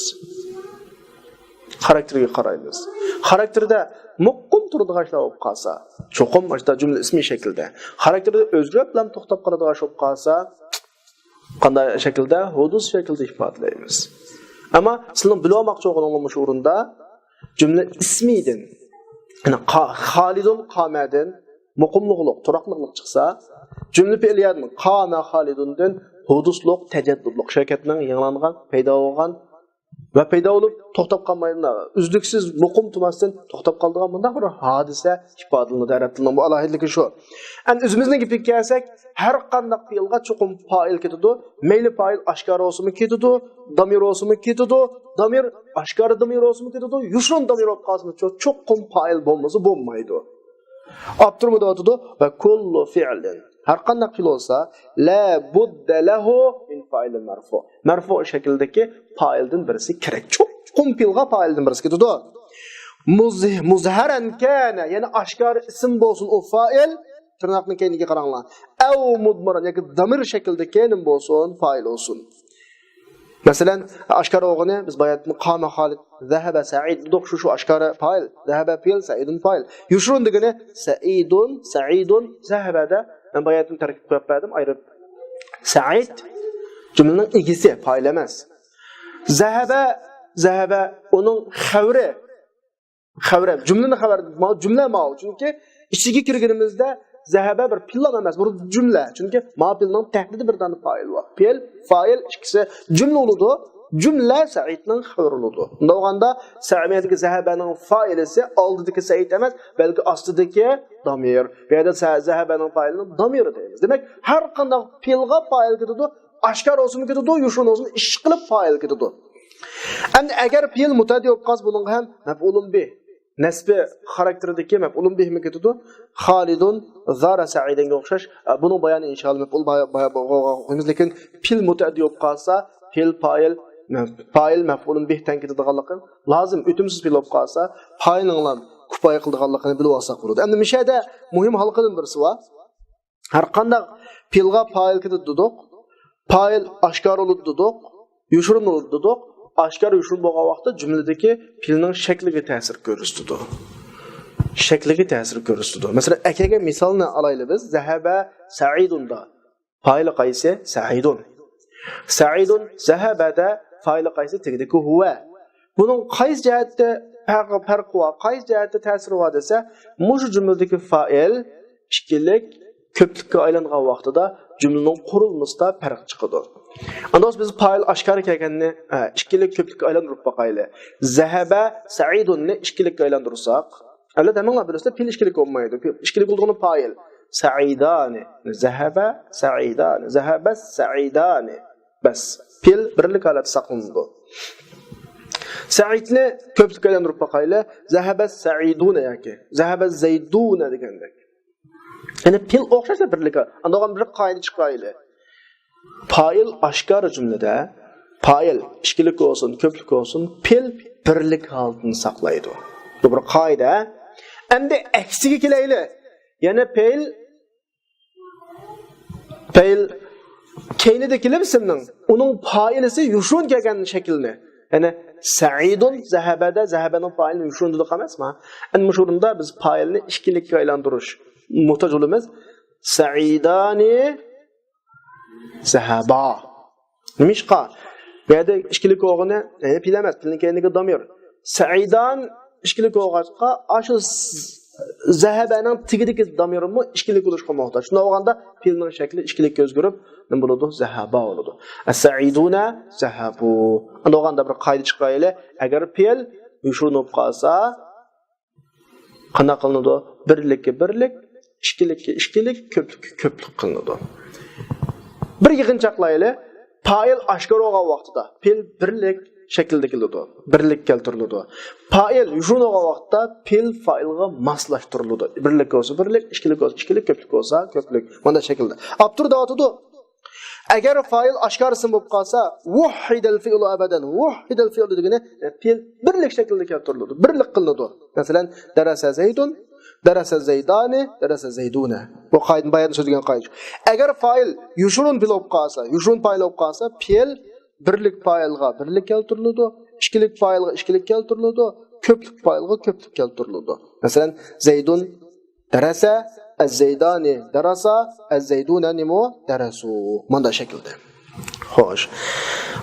خاراكتېرىگە قارايمىز. خاراكتېرىدە مۇقىم تۇرىدىغان ئىشلار بولۇپ قالسا، چوقۇم مانا شۇنداق جۈملە ئىسمىي شەكىلدە. خاراكتېرىدە ئۆزگىرىپلا توختاپ قالىدىغان ئىش بولۇپ قالسا، قانداق شەكىلدە؟ ھۇدۇس شەكلىدە ئىپادىلەيمىز. ئەمما سىلىنىڭ بىلىۋالماقچى بولغىنىڭلار مۇشۇ ئورۇندا جۈملە ئىسمىدىن، يەنى قا-، خالىدۇن قامەدىن مۇقىملىقلىق، تۇراقلىقلىق چىقسا، جۈملە پېئلىيەدىن قام خالىدۇندىن ھۇدۇسلۇق، تەجەددۇدلۇق، شۇ ھەرىكەتنىڭ يېڭىلانغان، پەيدا بولغان ۋە پەيدا بولۇپ توختاپ قالمايدىغان، ئۈزلۈكسىز مۇقىم تۇرماستىن توختاپ قالىدىغان مۇنداق بىر ھادىسە ئىپادىلىنىدۇ. ئەرەب تىلىنىڭ بۇ ئالاھىدىلىكى شۇ. ئەمدى ئۆزىمىزنىڭ گېپىگە كەلسەك، ھەر قانداق پېئىلغا چوقۇم پائىل كېتىدۇ. مەيلى پائىل ئاشكارا بولسىمۇ كېتىدۇ، دامىر بولسىمۇ كېتىدۇ، دامىر ئاشكارا دامىر بولسىمۇ كېتىدۇ، يوشۇرۇن دامىر بولۇپ قالسىمۇ چو-، چوقۇم پائىل بولمىسا بولمايدۇ. ئاپتورمۇ دەۋاتىدۇ، ۋە كۇللۇ فىئلىن. ھەر قانداق پېئىل بولسا، لا بۇددە لەھۇ مىن فائىلىن مەرفۇ. مەرفۇ شەكىلدىكى پائىلدىن بىرسى كېرەك. چوقۇم پېئىلغا پائىلدىن بىرسى كېتىدۇ. مۇز-، مۇزھەرەن كانە، يەنى ئاشكارا ئىسىم بولسۇن ئۇ فائىل، تىرناقنىڭ كەينىگە قاراڭلار. ئەۋ مۇدمىرەن، ياكى دامىر شەكلىدىكى نېمە بولسۇن، فائىل بولسۇن. مەسىلەن، ئاشكارا بولغىنى بىز باياتىن قامە خالىد، زەھەبە سەئىد دېدۇق، شۇ، شۇ ئاشكارا پائىل، زەھەبە پېئىل، سەئىدۇن پائىل. يوشۇرۇن دېگىنى سەئىدۇن، سەئىدۇن، زەھەبەدە مەن باياتىن تەركىب قويۇپ بەردىم، ئايرىپ. سەئىد جۈملىنىڭ ئىگىسى، پائىل ئەمەس. زەھەبە، زەھەبە ئۇنىڭ خەۋىرى، خەۋىرى، جۈملىنىڭ خەۋىرى، ما-، جۈملە ماۋۇ. چۈنكى ئىچىگە كىرگىنىمىزدە زەھەبە بىر پېئىل ئەمەس، بۇ جۈملە. چۈنكى ما پېئىلنىڭ تەھتىدە بىر دانە پائىل بار. پېئىل، فائىل ئىككىسى جۈملە بولىدۇ. جۈملە سەئىدنىڭ خەۋىرى بولىدۇ. بۇنداق بولغاندا سەئىدتىكى زەھەبەنىڭ فائىلىسى ئالدىدىكى سەئىد ئەمەس، بەلكى ئاستىدىكى دامىر. بۇ يەردە سە-، زەھەبەنىڭ فائىلىنى دامىرى دەيمىز. دېمەك، ھەر قانداق پېئىلغا پائىل كېتىدۇ، ئاشكارا بولسىمۇ كېتىدۇ، يوشۇرۇن بولسىمۇ ئىشقىلىپ پائىل كېتىدۇ. ئەمدى ئەگەر پېئىل مۇتەئەددى بولۇپ قالسا، بۇنىڭغا ھەم مەپئۇلۇن بىھ، نەسبى خاراكتېرىدىكى مەپئۇلۇن بىھمۇ كېتىدۇ. خالىدۇن زارە سەئىدەنگە ئوخشاش. ئە، بۇنىڭ بايانى ئىنشائاللا مەپئۇل بايا-، بايا-، بايا-، قويىمىز، لېكىن پېئىل مۇتەئەددى بولۇپ قالسا، پېئىل پائىل، پائىل مەپئۇلۇن بىھ تەڭ كېتىدىغانلىقى لازىم. ئۆتۈمسىز پېئىل بولۇپ قالسا، پائىلنىڭلام كۇپايە قىلىدىغانلىقىنى بىلىپ ئالساق بولىدۇ. ئەمدى مۇشۇ يەردە مۇھىم ھالقىدىن بىرسى بار. ھەر قانداق پېئىلغا پائىل كېتىدۇ دېدۇق، پائىل ئاشكارا بولىدۇ دېدۇق، يوشۇرۇن بولىدۇ دېدۇق. ئاشكارا، يوشۇرۇن بولغان ۋاقىتتا جۈملىدىكى پېئىلنىڭ شەكلىگە تەسىر كۆرسىتىدۇ. شەكلىگە تەسىر كۆرسىتىدۇ. مەسىلەن، ئەكەگە مىسالنى ئالايلى بىز. زەھەبە سەئىدۇندا پائىلى قايسى؟ سەئىدۇن. سەئىدۇن. زەھەبەدە پائىلى قايسى؟ تېگىدىكى ھۇۋە. بۇنىڭ قايسى جەھەتتە پەرقى، پەرقى بار، قايسى جەھەتتە تەسىرى بار دېسە، مۇشۇ جۈملىدىكى فائىل ئىككىلىك كۆپلۈككە ئايلانغان ۋاقتىدا جۈملىنىڭ قۇرۇلمىسىدا پەرق چىقىدۇ. ئاندىن بىز پائىل ئاشكارا كەلگەننى، ھە، ئىككىلىك كۆپلۈككە ئايلاندۇرۇپ باقايلى. زەھەبە سەئىدۇننى ئىككىلىككە ئايلاندۇرساق، ئەلۋەتتە، ھەممىڭلار بىلىسىلەر، پېئىل ئىككىلىك بولمايدۇ. ئىككىلىك بولىدىغىنى پائىل. سەئىدانى، زەھەبە سەئىدانى، زەھەبە سەئىدانى. بەس. پېئىل بىرلىك ھالەتتە ساقلىنىدۇ. سەئىدنى كۆپلۈككە ئايلاندۇرۇپ باقايلى. زەھەبە سەئىدۇنە ياكى زەھەبە زەيدۇنە دېگەندەك. يەنى پېئىل ئوخشاشلا بىرلىك. ئاندىن بىر قائىدە چىقىرايلى. پائىل ئاشكارا جۈملىدە پائىل ئىككىلىك بولسۇن، كۆپلۈك بولسۇن، پېئىل بىرلىك ھالىتىنى ساقلايدۇ. بۇ بىر قائىدە. ئەمدى ئەكسىگە كېلەيلى. يەنى پېئىل، پېئىل كەينىدە كېلىپ ئىسىمنىڭ، ئۇنىڭ پائىلىسى يوشۇرۇن كەلگەن شەكىلنى. يەنى سەئىدۇن زەھەبەدە، زەھەبەنىڭ پائىلىنى يوشۇرۇن دېدۇق ئەمەسمۇ؟ ئەنە مۇشۇ ئورۇندا بىز پائىلنى ئىككىلىككە ئايلاندۇرۇش موھتاج بولىمىز. سەئىدانى زەھەبا. نېمىشقا؟ بۇ يەردە ئىككىلىك بولغىنى، يەنى پېئىل ئەمەس، پېئىلنىڭ كەينىدىكى دامىر. سەئىدان ئىككىلىك بولغاچقا، ئاشۇ ز-، زەھەبەنىڭ تېگىدىكى دامىرمۇ ئىككىلىك بولۇشقا موھتاج. شۇنداق بولغاندا پېئىلنىڭ شەكلى ئىككىلىككە ئۆزگىرىپ، نېمە بولىدۇ؟ زەھەبا بولىدۇ. ئەسسەئىدۇنە زەھەبۇ. ئاندىن بولغاندا بىر قائىدە چىقىرايلى. ئەگەر پېئىل يوشۇرۇن بولۇپ قالسا، قانداق قىلىنىدۇ؟ بىرلىككە بىرلىك، ئىككىلىككە ئىككىلىك، كۆپلۈككە كۆپلۈك قىلىنىدۇ. بىر يىغىنچاقلايلى. پائىل ئاشكارا بولغان ۋاقتىدا پېئىل بىرلىك شەكلىدە كېلىدۇ، بىرلىك كەلتۈرۈلىدۇ. پائىل يوشۇرۇن بولغان ۋاقىتتا پېئىل فائىلغا ماسلاشتۇرۇلىدۇ. بىرلىك بولسا بىرلىك، ئىككىلىك بولسا ئىككىلىك، كۆپلۈك بولسا كۆپلۈك. مانا شەكىلدە. ئاپتور دەۋاتىدۇ. ئەگەر فائىل ئاشكارا ئىسىم بولۇپ قالسا، ۋۇھھىدەل فىئلۇ ئەبەدەن. ۋۇھھىدەل فىئلۇ دېگىنى، ئە، پېئىل بىرلىك شەكلىدە كەلتۈرۈلىدۇ. بىرلىك قىلىنىدۇ. مەسىلەن، دەرەسە زەيدۇن، دەرەسە زەيدانى، دەرەسە زەيدۇنە. بۇ قائىدىنى بايان سۆزلىگەن قائىدە. ئەگەر فائىل يوشۇرۇن پېئىل بولۇپ قالسا، يوشۇرۇن پائىل بولۇپ قالسا، پېئىل بىرلىك پائىلغا بىرلىك كەلتۈرۈلىدۇ، ئىككىلىك پائىلغا ئىككىلىك كەلتۈرۈلىدۇ، كۆپلۈك پائىلغا كۆپلۈك كەلتۈرۈلىدۇ. مەسىلەن، زەيدۇن دەرەسە، ئەززەيدانى دەرەسا، ئەززەيدۇنەنىمۇ دەرەسۇ. مانداق شەكىلدە. خوش.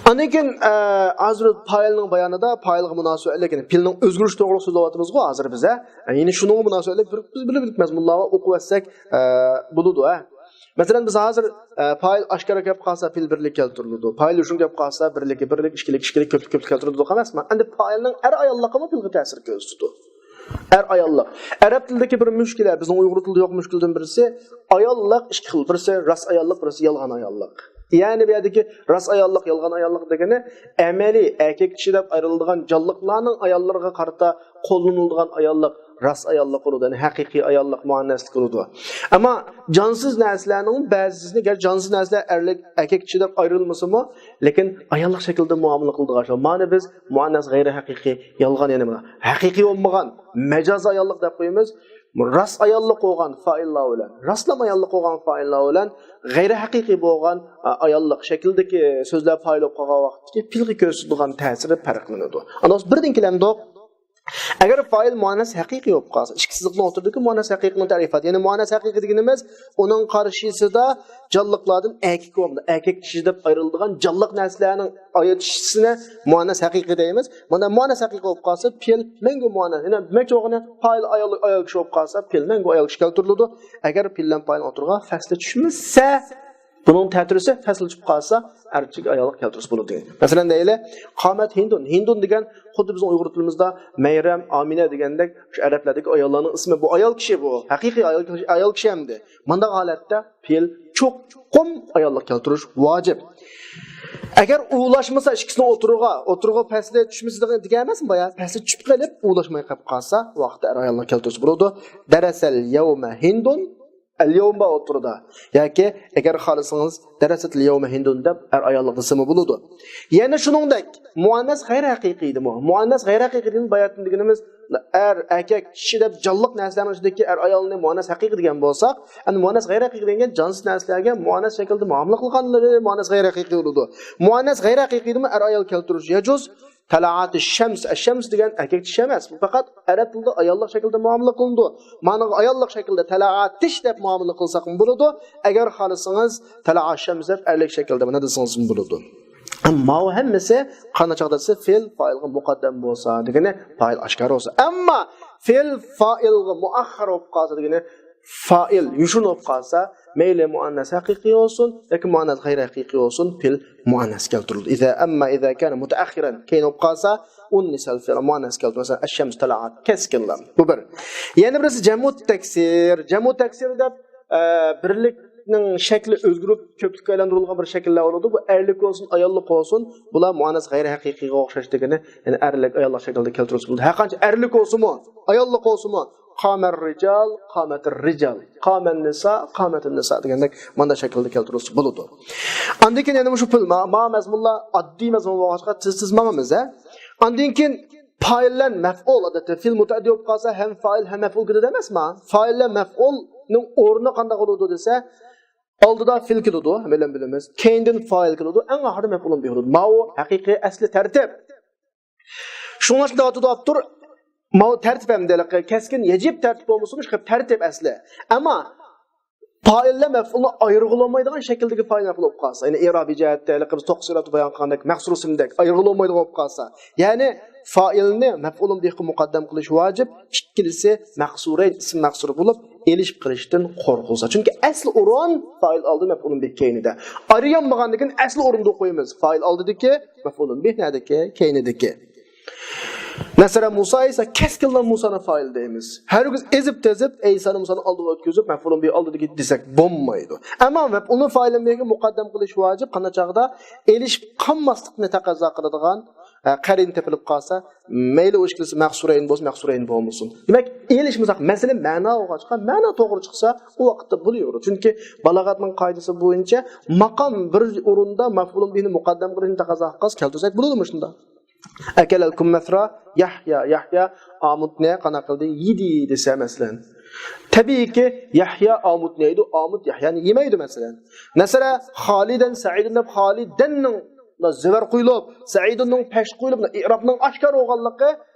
ئاندىن كېيىن، ئە، ھازىر پائىلنىڭ بايانىدا پائىلغا مۇناسىۋەتلىك، يەنى پېئىلنىڭ ئۆزگىرىشى توغرىلىق سۆزلەۋاتىمىزغۇ ھازىر بىز، ھە؟ يەنى شۇنىڭغا مۇناسىۋەتلىك بىر، بىز بىر، بىر مەزمۇنلارغا ئوقۇۋەتسەك، ئە، بولىدۇ، ھە؟ مەسىلەن، بىز ھازىر، ئە، پائىل ئاشكارا كەپ قالسا، پېئىل بىرلىك كەلتۈرۈلىدۇ. پائىل يوشۇرۇن كەپ قالسا، بىرلىكى بىرلىك، ئىككىلىك ئىككىلىك، كۆپلۈك كۆپلۈك كەلتۈرۈلىدۇ، ئەمەسمۇ؟ ئەمدى پائىلنىڭ ئەر ئاياللىقىمۇ پېئىلغا تەسىر كۆرسىتىدۇ. ئەر ئاياللىق. ئەرەب تىلىدىكى بىر مۈشكۈلە، بىزنىڭ ئۇيغۇر تىلىدا يوق مۈشكۈلدىن بىرسى، ئاياللىق ئىككى خىل، بىرسى راست ئاياللىق، بىرسى يالغان ئاياللىق. يەنى بۇ يەردىكى راست ئاياللىق، يالغان ئاياللىق دېگىنى ئەمەلىي ئەركەك كىشى دەپ ئايرىلىدىغان جانلىقلارنىڭ ئاياللىرىغا قارىتا قوللىنىلىدىغان ئاياللىق راست ئاياللىق بولىدۇ، يەنى ھەقىقىي ئاياللىق، مۇئەننەسلىك بولىدۇ. ئەمما جانسىز نەرسىلەرنىڭ بەزىسىنى، گەرچە جانسىز نەرسىلەر ئەرلىك، ئەركەك كىشى دەپ ئايرىلمىسىمۇ، لېكىن ئاياللىق شەكىلدە مۇئامىلە قىلىدىغان شۇ. مانا بىز مۇئەننەس غەيرىي ھەقىقىي، يالغان، يەنى ھەقىقىي بولمىغان مەجازىي ئاياللىق دەپ قويىمىز. راست ئاياللىق بولغان فائىللار بىلەن، راستلام ئاياللىق بولغان فائىللار بىلەن غەيرىي ھەقىقىي بولغان، ئا، ئاياللىق شەكىلدىكى سۆزلەر پائىل بولۇپ قالغان ۋاقىتتىكى پېئىلغا كۆرسىتىدىغان تەسىرى پەرقلىنىدۇ. ئاندىن بىردىن كېلەمدۇق. ئەگەر فائىل مۇئەننەس ھەقىقىي بولۇپ قالسا، ئىككى سىزىقنىڭ ئوتتۇرىدىكى مۇئەننەس ھەقىقىينىڭ تەرىپاتى، يەنى مۇئەننەس ھەقىقىي دېگىنىمىز ئۇنىڭ قارشىسىدا جانلىقلاردىن ئەركەك بولمىدى، ئەركەك كىشى دەپ ئايرىلىدىغان جانلىق نەرسىلەرنىڭ ئايرىلىشىنى مۇئەننەس ھەقىقىي دەيمىز. مانا مۇئەننەس ھەقىقىي بولۇپ قالسا، پېئىل مەڭگۈ مۇئەننەس. يەنە دېمەكچى بولغىنى، پائىل ئايال، ئايال كىشى بولۇپ قالسا، پېئىل مەڭگۈ ئايال كىشى كەلتۈرۈلىدۇ. ئەگەر پېئىل بىلەن پائىل ئوتتۇرىغا پەسلى چۈشمىسە، بۇنىڭ تەتۈرىسى پەسلى چۈشۈپ قالسا، ئەرلىك ئاياللىق كەلتۈرسە بولىدۇ دېگەن. مەسىلەن، دەيلى، قامەت ھىندۇن. ھىندۇن دېگەن خۇددى بىزنىڭ ئۇيغۇر تىلىمىزدا مەيرەم، ئامىنە دېگەندەك شۇ ئەرەبلەردىكى ئاياللارنىڭ ئىسمى. بۇ ئايال كىشى بۇ. ھەقىقىي ئايال، ئايال كىشى ئەمدى. مانداق ھالەتتە پېئىل چوقۇم ئاياللىق كەلتۈرۈش ۋاجىپ. ئەگەر ئۇلاشمىسا ئىككىسىنىڭ ئوتتۇرىغا، ئوتتۇرىغا پەسلى چۈشمىسە دېگەن، دېگەن ئەمەسمۇ بايا؟ پەسلى چۈشۈپ قېلىپ ئۇلاشماي قېلىپ قالسا، ۋاقىتتا ئەر ئاياللار كەلتۈرسە بولىدۇ. دەرەسەل يەۋمە ھىندۇن، ئەل يەۋم بار ئوتتۇرىدا. ياكى ئەگەر خالىسىڭىز دەرەسەتىل يەۋمە ھىندۇن دەپ ئەر ئاياللىق دېسىمۇ بولىدۇ. يەنە شۇنىڭدەك مۇئەننەس غەيرىي ھەقىقىيدىمۇ؟ مۇئەننەس غەيرىي ھەقىقىيدىن باياتىن دېگىنىمىز ئەر، ئەركەك، كىشى دەپ جانلىق نەرسىلەرنىڭ ئىچىدىكى ئەر ئايالنى مۇئەننەس ھەقىقىي دېگەن بولساق، ئەمدى مۇئەننەس غەيرىي ھەقىقىي دېگەن جانسىز نەرسىلەرگە مۇئەننەس شەكلىدە مۇئامىلە قىلغانلىرى مۇئەننەس غەيرىي ھەقىقىي بولىدۇ. مۇئەننەس غەيرىي ھەقىقىيدىمۇ ئەر ئايال كەلتۈرۈش يەجۇز. تەلەئەتى شەمس، ئەششەمس دېگەن ئەركەك كىشى ئەمەس. بۇ پەقەت ئەرەب تىلىدا ئاياللىق شەكىلدە مۇئامىلە قىلىنىدۇ. مانىغا ئاياللىق شەكىلدە تەلەئەتىش دەپ مۇئامىلە قىلساقمۇ بولىدۇ. ئەگەر خالىسىڭىز تەلەئەت شەمس دەپ ئەرلىك شەكىلدە مانا دېسىڭىزمۇ بولىدۇ. ئەمما ماۋۇ ھەممىسى قانداق چاغدا دېسە، فېئىل فائىلغا مۇقەددەم بولسا دېگىنى، پائىل ئاشكارا بولسا. ئەمما فېئىل فائىلغا مۇئەخخەر بولۇپ قالسا دېگىنى، فائىل يوشۇرۇن بولۇپ قالسا، مەيلى مۇئەننەس ھەقىقىي بولسۇن ياكى مۇئەننەس غەيرىي ھەقىقىي بولسۇن، پېئىل مۇئەننەس كەلتۈرۈلىدۇ. ئىزا، ئەمما ئىزا كان مۇتەئەخخىرەن، كېيىن بولۇپ قالسا، ئۇننىسەل فېئىل، مۇئەننەس كەلتۈرۈلىدۇ. مەسىلەن، ئەششەمس تەلەئەت، كەسكىنلا. بۇ بىر. يەنە بىرسى جەمۇ تەكسىر. جەمۇ تەكسىر دەپ، ئە، بىرلىكنىڭ شەكلى ئۆزگىرىپ، كۆپلۈككە ئايلاندۇرۇلغان بىر شەكىللەر بولىدۇ. بۇ ئەرلىك بولسۇن، ئاياللىق بولسۇن، بۇلار مۇئەننەس غەيرىي ھەقىقىيغا ئوخشاش دېگىنى، يەنى ئەرلىك، ئاياللىق شەكىلدە كەلتۈرۈلسە بولىدۇ. ھەرقانچە ئەرلىك بولسىمۇ، ئاياللىق بولسىمۇ، قامەر رىجال، قامەتىر رىجال، قامەن نىسا، قامەتىن نىسا دېگەندەك مانداق شەكىلدە كەلتۈرۈلسە بولىدۇ. ئاندىن كېيىن يەنە مۇشۇ پېئىل، ما، ما مەزمۇنلار ئاددىي مەزمۇن بولغاچقا تېز-تېز ماڭىمىز، ھە. ئاندىن كېيىن پائىل بىلەن مەپئۇل، ئادەتتە فېئىل مۇتەئەددى بولۇپ قالسا، ھەم فائىل، ھەم مەپئۇل كېلىدۇ ئەمەسما؟ پائىل بىلەن مەپئۇلنىڭ ئورنى قانداق بولىدۇ دېسە، ئالدىدا فېئىل كېلىدۇ، ھەممەيلەن بىلىمىز. كەينىدىن فائىل كېلىدۇ، ئەڭ ئاخىرىدا مەپئۇلۇن بىھ بولىدۇ. ماۋۇ ھەقىقىي ئەسلى تەرتىپ. شۇڭلاشقا دەۋاتىدۇ ئاپتور، ماۋۇ تەرتىپ ئەمدى ھېلىقى كەسكىن يەجىب تەرتىپ بولمىسىمۇ، شۇ تەرتىپ ئەسلى. ئەمما پائىل بىلەن مەپئۇلنى ئايرىغىلى بولمايدىغان شەكىلدىكى پائىل مەپئۇل بولۇپ قالسا، يەنى ئىرابىي جەھەتتە ھېلىقى بىز توققۇز ئىرابتا بايان قىلغاندەك مەخسۇر ئىسىمدەك ئايرىغىلى بولمايدىغان بولۇپ قالسا، يەنى فائىلنى مەپئۇلۇن بىھقا مۇقەددەم قىلىش ۋاجىپ، ئىككىلىسى مەخسۇرەين، ئىسىم مەخسۇر بولۇپ، ئېلىشىپ قېلىشتىن قورقۇلسا. چۈنكى ئەسلى ئورۇن پائىل ئالدى، مەپئۇلۇن بىھ كەينىدە. ئايرىغان بولغاندىن كېيىن ئەسلى ئورۇندا قويىمىز. پائىل ئالدىدىكى، مەپئۇلۇن بىھ نەدىكى؟ كەينىدىكى. نەسەرە مۇسا ئەيسا، كەسكىنلا مۇسانى پائىل دەيمىز. ھەرگىز ئېزىپ تېزىپ ئەيسانى مۇسانى ئالدىغا ئۆتكۈزۈپ مەپئۇلۇن بىھ ئالدىدىكى دېسەك بولمايدۇ. ئەمما مەپئۇلنى پائىلىن بىھقا مۇقەددەم قىلىش ۋاجىپ، قانداق چاغدا؟ ئېلىشىپ قالماسلىقنى تەقەززا قىلىدىغان، ئە، قەرىنە تېپىلىپ قالسا، مەيلى ئۇ ئىككىلىسى مەخسۇرەين بولسۇن، مەخسۇرەين بولمىسۇن. دېمەك، ئېلىشمىساق، مەسىلە مەنا بولغاچقا، مەنا توغرا چىقسا، ئۇ ۋاقىتتا بولۇۋېرىدۇ. چۈنكى بالاغەتنىڭ قائىدىسى بويىچە ماقام بىر ئورۇندا مەپئۇلۇن بىھنى مۇقەددەم قىلىشنى تەقەززا قىلسا، كەلتۈرسەك بولىدۇ مۇشۇنداق. ئەكەلەل كۇممەسرا، يەھيا، يەھيا ئامۇتنى قانداق قىلدى؟ يېدى دېسە، مەسىلەن. تەبىئىيكى، يەھيا ئامۇتنى يەيدۇ، ئامۇت يەھيانى يېمەيدۇ، مەسىلەن. نەسەرە خالىدەن سەئىدۇن دەپ، خالىدەننىڭ زېۋەر قويۇلۇپ، سەئىدۇننىڭ پەش قويۇلۇپ، ئىرابنىڭ ئاشكارا بولغانلىقى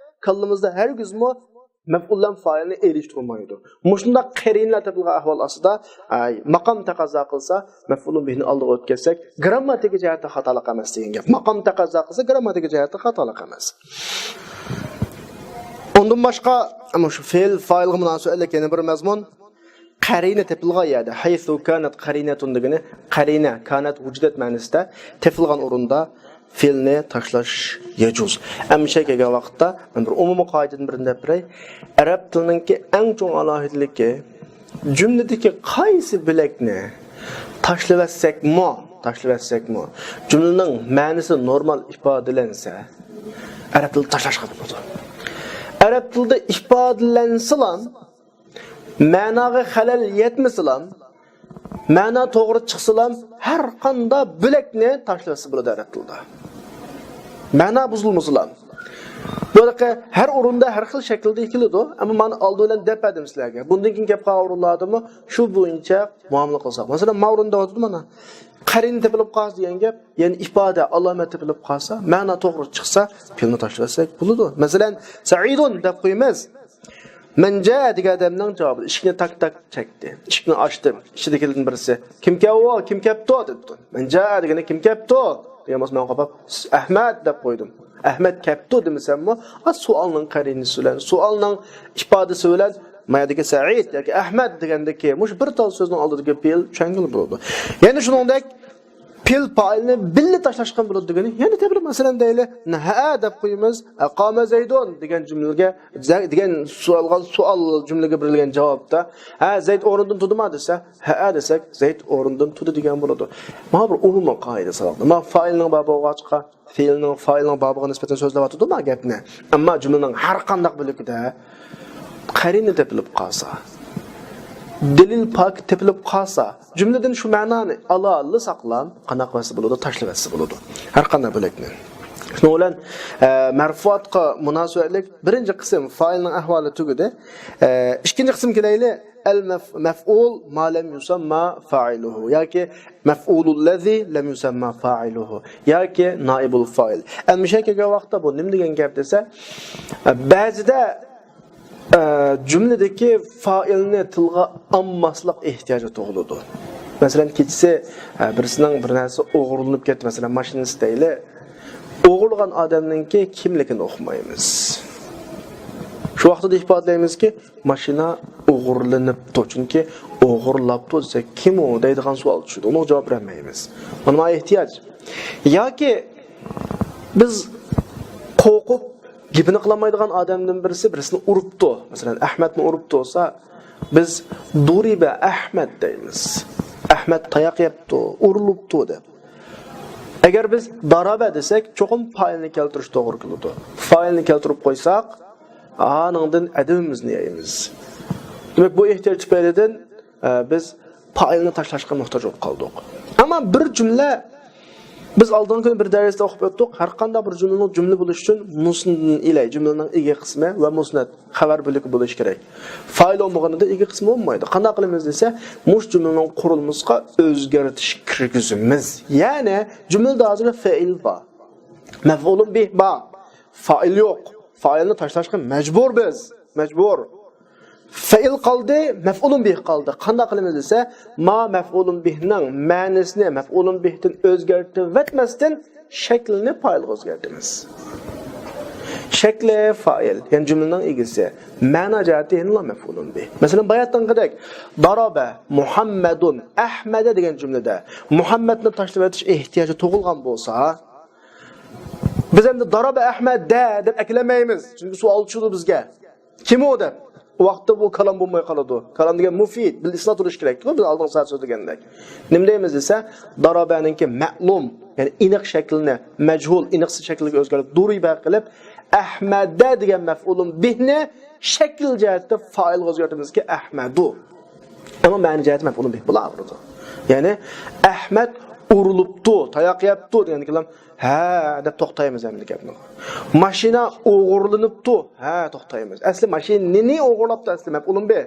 كاللىمىزدا ھەرگىزمۇ مەپئۇل بىلەن فائىلنى ئېلىشتۇرمايدۇ. مۇشۇنداق قەرىنىلەر تېپىلغان ئەھۋال ئاستىدا، ئەي، ماقام تەقەززا قىلسا، مەپئۇلۇن بىھنى ئالدىغا ئۆتكۈزسەك، گرامماتىكا جەھەتتە خاتالىق ئەمەس دېگەن گەپ. ماقام تەقەززا قىلسا، گرامماتىكا جەھەتتە خاتالىق ئەمەس. ئۇندىن باشقا، مۇشۇ فېئىل، فائىلغا مۇناسىۋەتلىك يەنە بىر مەزمۇن. قەرىنە تېپىلغان يەردە، ھەيسۇ كانەت قەرىنەتۇن دېگىنى، قەرىنە، كانەت، ۋۇجۇدەت مەنىسىدە تېپىلغان ئورۇندا فېئىلنى تاشلاش يەجۇز. ئەمما شەيئگە كەلگەن ۋاقىتتا، مەن بىر ئومۇمىي قائىدىدىن بىرنى دەپ بېرەي. ئەرەب تىلىنىڭكى ئەڭ چوڭ ئالاھىدىلىكى، جۈملىدىكى قايسى بۆلەكنى تاشلىۋەتسەكمۇ، تاشلىۋەتسەكمۇ، جۈملىنىڭ مەنىسى نورمال ئىپادىلەنسە، ئەرەب تىلىدا تاشلاشقا بولىدۇ. ئەرەب تىلىدا ئىپادىلەنسىلا، مەناغا خەلەل يەتمىسىلا، مەنا توغرا چىقسىلا، ھەر قانداق بۆلەكنى تاشلىۋەتسە بولىدۇ ئەرەب تىلىدا. مەنا بۇزۇلمىسىلا. بۇ ھەر ئورۇندا ھەر خىل شەكىلدە كېلىدۇ. ئەمما مانا ئالدى بىلەن دەپ بەردىم سىلەرگە. بۇندىن كېيىن كەپ قالغان ئورۇنلاردىمۇ شۇ بويىچە مۇئامىلە قىلساق. مەسىلەن، ماۋۇ ئورۇندا ئاتىدۇ مانا. قەرىنە تېپىلىپ قالسا دېگەن گەپ، يەنى ئىپادە، ئالامەت تېپىلىپ قالسا، مەنا توغرا چىقسا، پېئىلنى تاشلىۋەتسەك بولىدۇ. مەسىلەن، سەئىدۇن دەپ قويىمىز. مەن جاءە دېگەن ئادەمنىڭ جاۋابى. ئىشىكنى تاك-تاك چەكتى. ئىشىكنى ئاچتىم. ئىچىدىكىلەردىن بىرسى، كىم كەۋۇ؟ كىم كەپتۇ؟ دەپتۇ. مەن جاءە دېگەندە كىم كەپتۇ دېگەن بولسا، مەن قاپاپ، ئەھمەد دەپ قويدۇم. ئەھمەد كەپتۇ دېمىسەممۇ، ئا، سوئالنىڭ قەرىنىسى بىلەن، سوئالنىڭ ئىپادىسى بىلەن، مايادىكى سەئىد ياكى ئەھمەد دېگەندىكى مۇشۇ بىر تال سۆزنىڭ ئالدىدىكى پېئىل چۈشەنگىلى بولىدۇ. يەنە شۇنىڭدەك، پېئىل پائىلنى بىللە تاشلاشقا بولىدۇ دېگىنى، يەنە تەبىر، مەسىلەن، دەيلى، ھەئە دەپ قويىمىز، قامە زەيدۇن دېگەن جۈملىگە، زە-، دېگەن سوئالغا سوئال جۈملىگە بېرىلگەن جاۋابتا، ھە، زەيد ئورنىدىن تۇردىما دېسە، ھەئە دېسەك، زەيد ئورنىدىن تۇردى دېگەن بولىدۇ. مانا بىر ئومۇمىي قائىدە ساۋاقتا. مانا فائىلنىڭ بابى بولغاچقا، فېئىلنىڭ، فائىلنىڭ بابىغا نىسبەتەن سۆزلەۋاتىدۇ ما گەپنى. ئەمما جۈملىنىڭ ھەر قانداق بۆلىكىدە قەرىنە تېپىلىپ قالسا، دەلىل پاكىت تېپىلىپ قالسا، جۈملىدىن شۇ مەنانى ئالالىساقلام، قانداق قىلسا بولىدۇ؟ تاشلىۋەتسە بولىدۇ. ھەر قانداق بۆلەكنى. شۇنىڭ بىلەن، ئە، مەرفۇئاتقا مۇناسىۋەتلىك بىرىنچى قىسىم فائىلنىڭ ئەھۋالى تۈگىدى. ئە، ئىككىنچى قىسىم كېلەيلى. ئەل مەف-، مەفئۇل ما لەم يۇسەمما فائىلۇھۇ ياكى مەفئۇلۇللەزى لەم يۇسەمما فائىلۇھۇ ياكى نائىبۇل فائىل. ئەمدى مۇشۇ كەلگەن ۋاقىتتا بۇ نېمە دېگەن گەپ دېسە، بەزىدە، ئە، جۈملىدىكى فائىلنى تىلغا ئالماسلىق ئېھتىياجى تۇغۇلىدۇ. مەسىلەن، كېچىسى، ئە، بىرسىنىڭ بىر نەرسە ئوغرىلىنىپ كەتتى، مەسىلەن، ماشىنىسى دەيلى. ئوغرىلىغان ئادەمنىڭكى كىملىكىنى ئۇقمايمىز. شۇ ۋاقىتتا ئىپادىلەيمىزكى، ماشىنا ئوغرىلىنىپتۇ، چۈنكى ئوغرىلاپتۇ دېسەك، كىم ئۇ دەيدىغان سوئال چۈشىدۇ، ئۇنىڭغا جاۋاب بېرەلمەيمىز. مانا بۇ ئېھتىياج. ياكى بىز قورقۇپ گېپىنى قىلالمايدىغان ئادەمدىن بىرسى بىرسىنى ئۇرۇپتۇ، مەسىلەن، ئەھمەدنى ئۇرۇپتۇ بولسا، بىز دۇرىبە ئەھمەد دەيمىز. ئەھمەد تاياق يەپتۇ، ئۇرۇلۇپتۇ دەپ. ئەگەر بىز دارابە دېسەك، چوقۇم پائىلنى كەلتۈرۈش توغرا كېلىدۇ. پائىلنى كەلتۈرۈپ قويساق، ئانىڭدىن ئەدىپىمىزنى يەيمىز. دېمەك، بۇ ئېھتىياج تۈپەيلىدىن، ئە، بىز پائىلنى تاشلاشقا موھتاج بولۇپ قالدۇق. ئەمما بىر جۈملە، بىز ئالدىنقى كۈنى بىر دەرستە ئوقۇپ ئۆتتۇق، ھەر قانداق بىر جۈملىنىڭ جۈملە بولۇشى ئۈچۈن مۇسنەددىن ئىلەي، جۈملىنىڭ ئىگە قىسمى ۋە مۇسنەد خەۋەر بۆلىكى بولۇشى كېرەك. پائىل بولمىغىنىدا ئىگە قىسمى بولمايدۇ. قانداق قىلىمىز دېسە، مۇشۇ جۈملىنىڭ قۇرۇلمىسىغا ئۆزگەرتىش كىرگۈزىمىز. يەنى جۈملىدە ھازىر فېئىل بار. مەفئۇلۇن بىھ بار. فائىل يوق. فائىلنى تاشلاشقا مەجبۇر بىز. مەجبۇر. فېئىل قالدى، مەفئۇلۇن بىھ قالدى. قانداق قىلىمىز دېسە، ما مەفئۇلۇن بىھنىڭ مەنىسىنى مەفئۇلۇن بىھتىن ئۆزگەرتىۋەتمەستىن، شەكلىنى پائىلغا ئۆزگەرتىمىز. شەكلى فائىل، يەنى جۈملىنىڭ ئىگىسى. مەنا جەھەتتە يەنىلا مەفئۇلۇن بىھ. مەسىلەن، باياتىنقىدەك، دارابە مۇھەممەدۇن ئەھمەدە دېگەن جۈملىدە مۇھەممەدنى تاشلىۋېتىش ئېھتىياجى تۇغۇلغان بولسا، بىز ئەمدى دارابە ئەھمەدە دەپ ئەكېلەلمەيمىز. چۈنكى سوئال چۈشىدۇ بىزگە. كىم ئۇ دەپ؟ ئۇ ۋاقىتتا بۇ كالام بولماي قالىدۇ. كالام دېگەن مۇفىد، بىل ئىسناد بولۇشى كېرەكتىغۇ، بىز ئالدىنقى سائەت سۆزلىگەندەك. نېمە دەيمىز دېسە، دارابەنىڭكى مەلۇم، يەنى ئېنىق شەكلىنى، مەجھۇل، ئېنىقسىز شەكىلگە ئۆزگەرتىپ، دۇرىبە قىلىپ، ئەھمەدە دېگەن مەفئۇلۇن بىھنى شەكىل جەھەتتە فائىلغا ئۆزگەرتىمىزكى، ئەھمەدۇ. ئەمما مەنە جەھەتتە مەپئۇلۇن بىھ بولاۋېرىدۇ. يەنى، ئەھمەد ئۇرۇلۇپتۇ، تاياق يەپتۇ دېگەن كالام، ھە دەپ توختايمىز ئەمدى گەپنى. ماشىنا ئوغرىلىنىپتۇ، ھە توختايمىز. ئەسلى ماشىنىنى ئوغرىلاپتۇ، ئەسلى مەپئۇلۇن بىھ.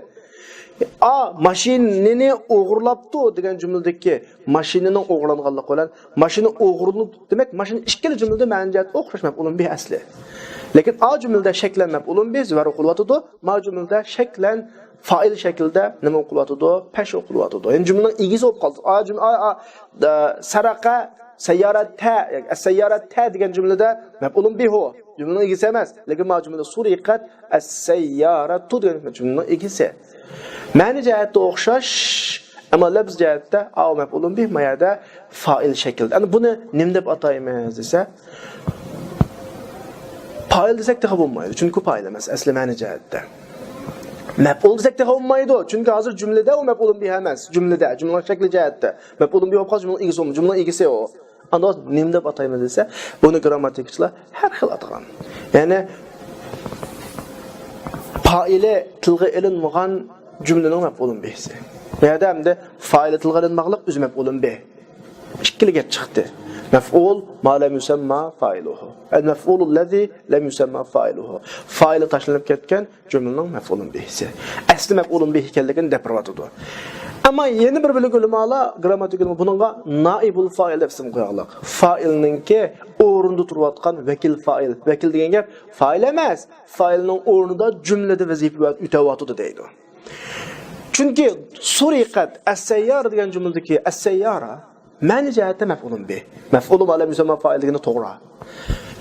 ئا، ماشىنىنى ئوغرىلاپتۇ دېگەن جۈملىدىكى ماشىنىنىڭ ئوغرىلانغانلىقى بىلەن ماشىنا ئوغرىلىنىپ، دېمەك، ماشىنا ئىككىلا جۈملىدە مەنە جەھەتتە ئوخشاش مەپئۇلۇن بىھ ئەسلى. لېكىن ئا جۈملىدە شەكلەن مەپئۇلۇن بىھ زىۋار ئوقۇلۇۋاتىدۇ، ما جۈملىدە شەكلەن فائىل شەكلىدە نېمە ئوقۇلۇۋاتىدۇ؟ پەش ئوقۇلۇۋاتىدۇ. يەنى جۈملىنىڭ ئىگىسى بولۇپ قالدى. ئا جۈملە، ئا، ئا، سەرەقە، سەييارە تە، ياكى سەييارە تە دېگەن جۈملىدە مەپئۇلۇن بىھ ئۇ. جۈملىنىڭ ئىگىسى ئەمەس. لېكىن ما جۈملىدە سۇرىقەت ئەس-سەييارەتۇ دېگەن جۈملىنىڭ ئىگىسى. مەنە جەھەتتە ئوخشاش، ئەمما لەپز جەھەتتە ئاۋۇ مەپئۇلۇن بىھ، ما يەردە فائىل شەكلىدە. ئەنە بۇنى نېمە دەپ ئاتايمىز دېسە، پائىل دېسەك تېخى بولمايدۇ، چۈنكى پائىل ئەمەس ئەسلى مەنە جەھەتتە. مەپئۇل دېسەك تېخى بولمايدۇ، چۈنكى ھازىر جۈملىدە ئۇ مەپئۇلۇن بىھ ئەمەس، جۈملىدە، جۈملىنىڭ شەكلى جەھەتتە. مەپئۇلۇن بىھ بولۇپ قالسا جۈملىنىڭ ئىگىسى بولمايدۇ، جۈملىنىڭ ئىگىسى ئۇ. ئاندىن نېمە دەپ ئاتايمىز دېسە، بۇنى گرامماتىكىچىلار ھەر خىل ئاتىغان. يەنى پائىلى تىلغا ئېلىنمىغان جۈملىنىڭ مەپئۇلۇن بىھسى. بۇ يەردە ئەمدى فائىلى تىلغا ئېلىنماقلىق، ئۆزى مەپئۇلۇن بىھ. ئىككىلا گەپ چىقتى. مەفئۇل ما لەم يۇسەمما فائىلۇھۇ. ئەل مەفئۇلۇللەزى لەم يۇسەمما فائىلۇھۇ. فائىلى تاشلىنىپ كەتكەن جۈملىنىڭ مەفئۇلۇن بىھسى. ئەسلى مەپئۇلۇن بىھ ئىكەنلىكىنى دەپ بېرىۋاتىدۇ. ئەمما يەنە بىر بۆلەك ئۆلىمالار، گرامماتىكىدا بۇنىڭغا نائىبۇل فائىل دەپ ئىسىم قويغانلىق. فائىلنىڭكى ئورنىدا تۇرۇۋاتقان ۋەكىل فائىل. ۋەكىل دېگەن گەپ فائىل ئەمەس، فائىلنىڭ ئورنىدا جۈملىدە ۋەزىپە ئۆتەۋاتىدۇ دەيدۇ. چۈنكى سۇرىقەت ئەس-سەييارە دېگەن جۈملىدىكى ئەس-سەييارە مەنە جەھەتتە مەپئۇلۇن بىھ. مەفئۇلۇ ما لەم يۇسەمما فائىل دېگىنى توغرا.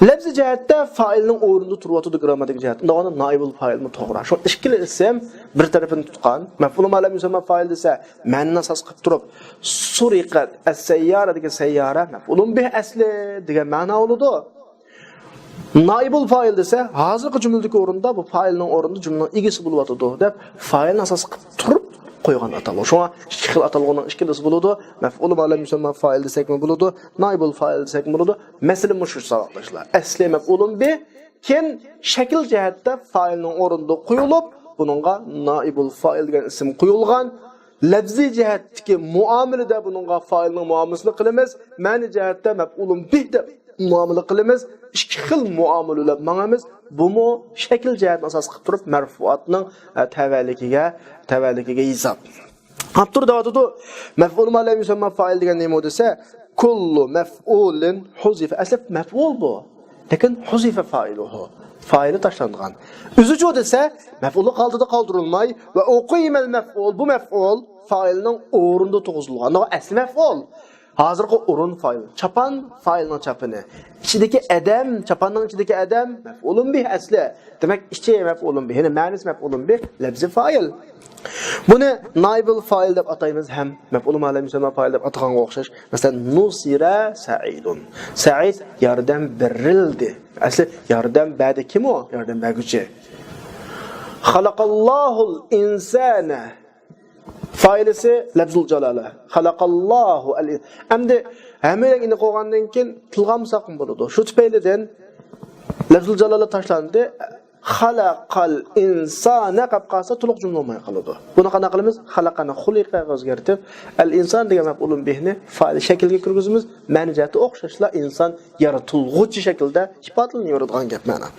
لەپزىي جەھەتتە فائىلنىڭ ئورنىدا تۇرۇۋاتىدۇ گرامماتىك جەھەتتە. ئۇنداق نائىبۇل فائىلمۇ توغرا. شۇڭا ئىككىلا ئىسىم بىر تەرىپىنى تۇتقان. مەفئۇلۇ ما لەم يۇسەمما فائىل دېسە، مەنىنى ئاساس قىلىپ تۇرۇپ، سۇرىقەت ئەس-سەييارە دېگەن سەييارە مەفئۇلۇن بىھ ئەسلى دېگەن مەنا بولىدۇ. نائىبۇل فائىل دېسە، ھازىرقى جۈملىدىكى ئورۇندا بۇ فائىلنىڭ ئورنىدا جۈملىنىڭ ئىگىسى بولۇۋاتىدۇ دەپ، فائىلنى ئاساس قىلىپ تۇرۇپ قويغان ئاتالغۇ. شۇڭا ئىككى خىل ئاتالغۇنىڭ ئىككىلىسى بولىدۇ. مەفئۇلۇ ما لەم يۇسەمما فائىل دېسەكمۇ بولىدۇ، نائىبۇل فائىل دېسەكمۇ بولىدۇ. مەسىلە مۇشۇ، ساۋاقداشلار. ئەسلى مەپئۇلۇن بىھ، كېيىن شەكىل جەھەتتە فائىلنىڭ ئورنىدا قويۇلۇپ، بۇنىڭغا نائىبۇل فائىل دېگەن ئىسىم قويۇلغان. لەپزىي جەھەتتىكى مۇئامىلىدە بۇنىڭغا فائىلنىڭ مۇئامىلىسىنى قىلىمىز، مەنە جەھەتتە مەپئۇلۇن بىھ دەپ مۇئامىلە قىلىمىز. ئىككى خىل مۇئامىلە بىلەن ماڭىمىز. بۇمۇ شەكىل جەھەتنى ئاساس قىلىپ تۇرۇپ مەرفۇئاتنىڭ، ئە، تەۋەلىكىگە، تەۋەلىكىگە ھېساب. ئاپتور دەۋاتىدۇ، مەفئۇل ما لەم يۇسەمما فائىل دېگەن نېمە دېسە، كۇللۇ مەفئۇلىن ھۇزىفە. ئەسلى مەفئۇل بۇ. لېكىن ھۇزىفە فائىلۇھۇ. فائىلى تاشلانغان. ئۆزىچۇ دېسە، مەفئۇللۇق ھالىتىدە قالدۇرۇلماي ۋە ئۇقىمەل مەفئۇل، بۇ مەفئۇل فائىلنىڭ ئورنىدا تۇرغۇزۇلغان. ئەسلى مەفئۇل. ھازىرقى ئورۇن فائىل. چاپان فائىلنىڭ چاپىنى. ئىچىدىكى ئادەم، چاپاننىڭ ئىچىدىكى ئادەم مەفئۇلۇن بىھ ئەسلى. دېمەك، ئىچى مەفئۇلۇن بىھ. يەنى مەنىسى مەفئۇلۇن بىھ، لەپزى فائىل. بۇنى نائىبۇل فائىل دەپ ئاتايمىز ھەم مەفئۇلۇ ما لەم يۇسەمما فائىل دەپ ئاتىغانغا ئوخشاش. مەسىلەن، نۇسىرە سەئىدۇن. سەئىد ياردەم بېرىلدى. ئەسلى ياردەم بەردى كىم ئۇ؟ ياردەم بەرگۈچى. خەلەقەللاھۇل ئىنسانە. فائىلىسى لەفزۇل جالالە. خەلەقەللاھۇ ئەل ئىن-، ئەمدى ھەممىنى ئېنىق بولغاندىن كېيىن تىلغا ئالمىساقمۇ بولىدۇ. شۇ تۈپەيلىدىن لەفزۇل جالالە تاشلاندى. خەلەقەل ئىنسانە قاپ قالسا تولۇق جۈملە بولماي قالىدۇ. بۇنى قانداق قىلىمىز؟ خەلەقەنى خۇلىقەگە ئۆزگەرتىپ، ئەل ئىنسان دېگەن مەپئۇلۇن بىھنى فائىل شەكلىگە كىرگۈزىمىز. مەنە جەھەتتە ئوخشاشلا ئىنسان يارىتىلغۇچى شەكلىدە ئىپادىلىنىۋېرىدىغان گەپ مانا.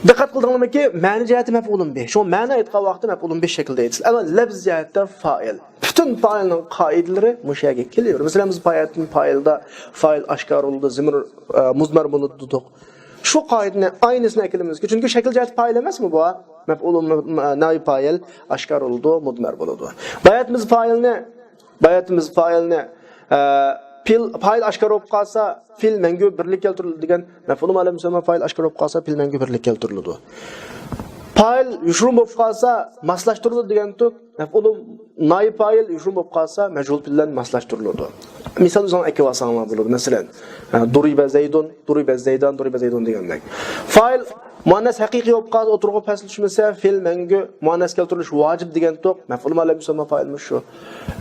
دىققەت قىلدىڭلارمىكى، مەنە جەھەتتە مەپئۇلۇن بىھ. شۇڭا مەنە ئېيتقان ۋاقىتتا مەپئۇلۇن بىھ شەكلىدە ئېيتىلىدۇ. ئەمما لەپز جەھەتتە فائىل. پۈتۈن فائىلنىڭ قائىدىلىرى مۇشۇ يەرگە كېلىۋېرىدۇ. مەسىلەن، بىز باياتىن پائىلدا فائىل ئاشكارا بولىدۇ، زىمىر، ئە، مۇزمەر بولىدۇ دېدۇق. شۇ قائىدىنى ئاينىسىنى ئەكېلىمىزكى، چۈنكى شەكىل جەھەتتە پائىل ئەمەسمۇ بۇ؟ مەپئۇلۇن، مە-، نائىب پائىل ئاشكارا بولىدۇ، مۇزمەر بولىدۇ. باياتىمىز فائىلنى باياتىمىز فائىلنى، ئە، پېئىل، پائىل ئاشكارا بولۇپ قالسا، پېئىل مەڭگۈ بىرلىك كەلتۈرۈلىدۇ دېگەن مەپئۇلۇ ما لەم يۇسەمما فائىل ئاشكارا بولۇپ قالسا، پېئىل مەڭگۈ بىرلىك كەلتۈرۈلىدۇ. پائىل يوشۇرۇن بولۇپ قالسا، ماسلاشتۇرۇلىدۇ دېگەنتۇق، مەپئۇلۇ نائىب پائىل يوشۇرۇن بولۇپ قالسا، مەجھۇل پېئىل بىلەن ماسلاشتۇرۇلىدۇ. مىسال ئۆزۈڭلار ئەكىۋالساڭلار بولىدۇ. مەسىلەن، ئە، دۇرىبە زەيدۇن، دۇرىبە زەيدان، دۇرىبە زەيدۇن دېگەندەك. فائىل مۇئەننەس ھەقىقىي بولۇپ قالسا، ئوتتۇرىغا پەسلى چۈشمىسە، پېئىل مەڭگۈ مۇئەننەس كەلتۈرۈلۈش ۋاجىپ دېگەنتۇق، مەپئۇلۇ ما لەم يۇسەمما فائىلىمۇ شۇ.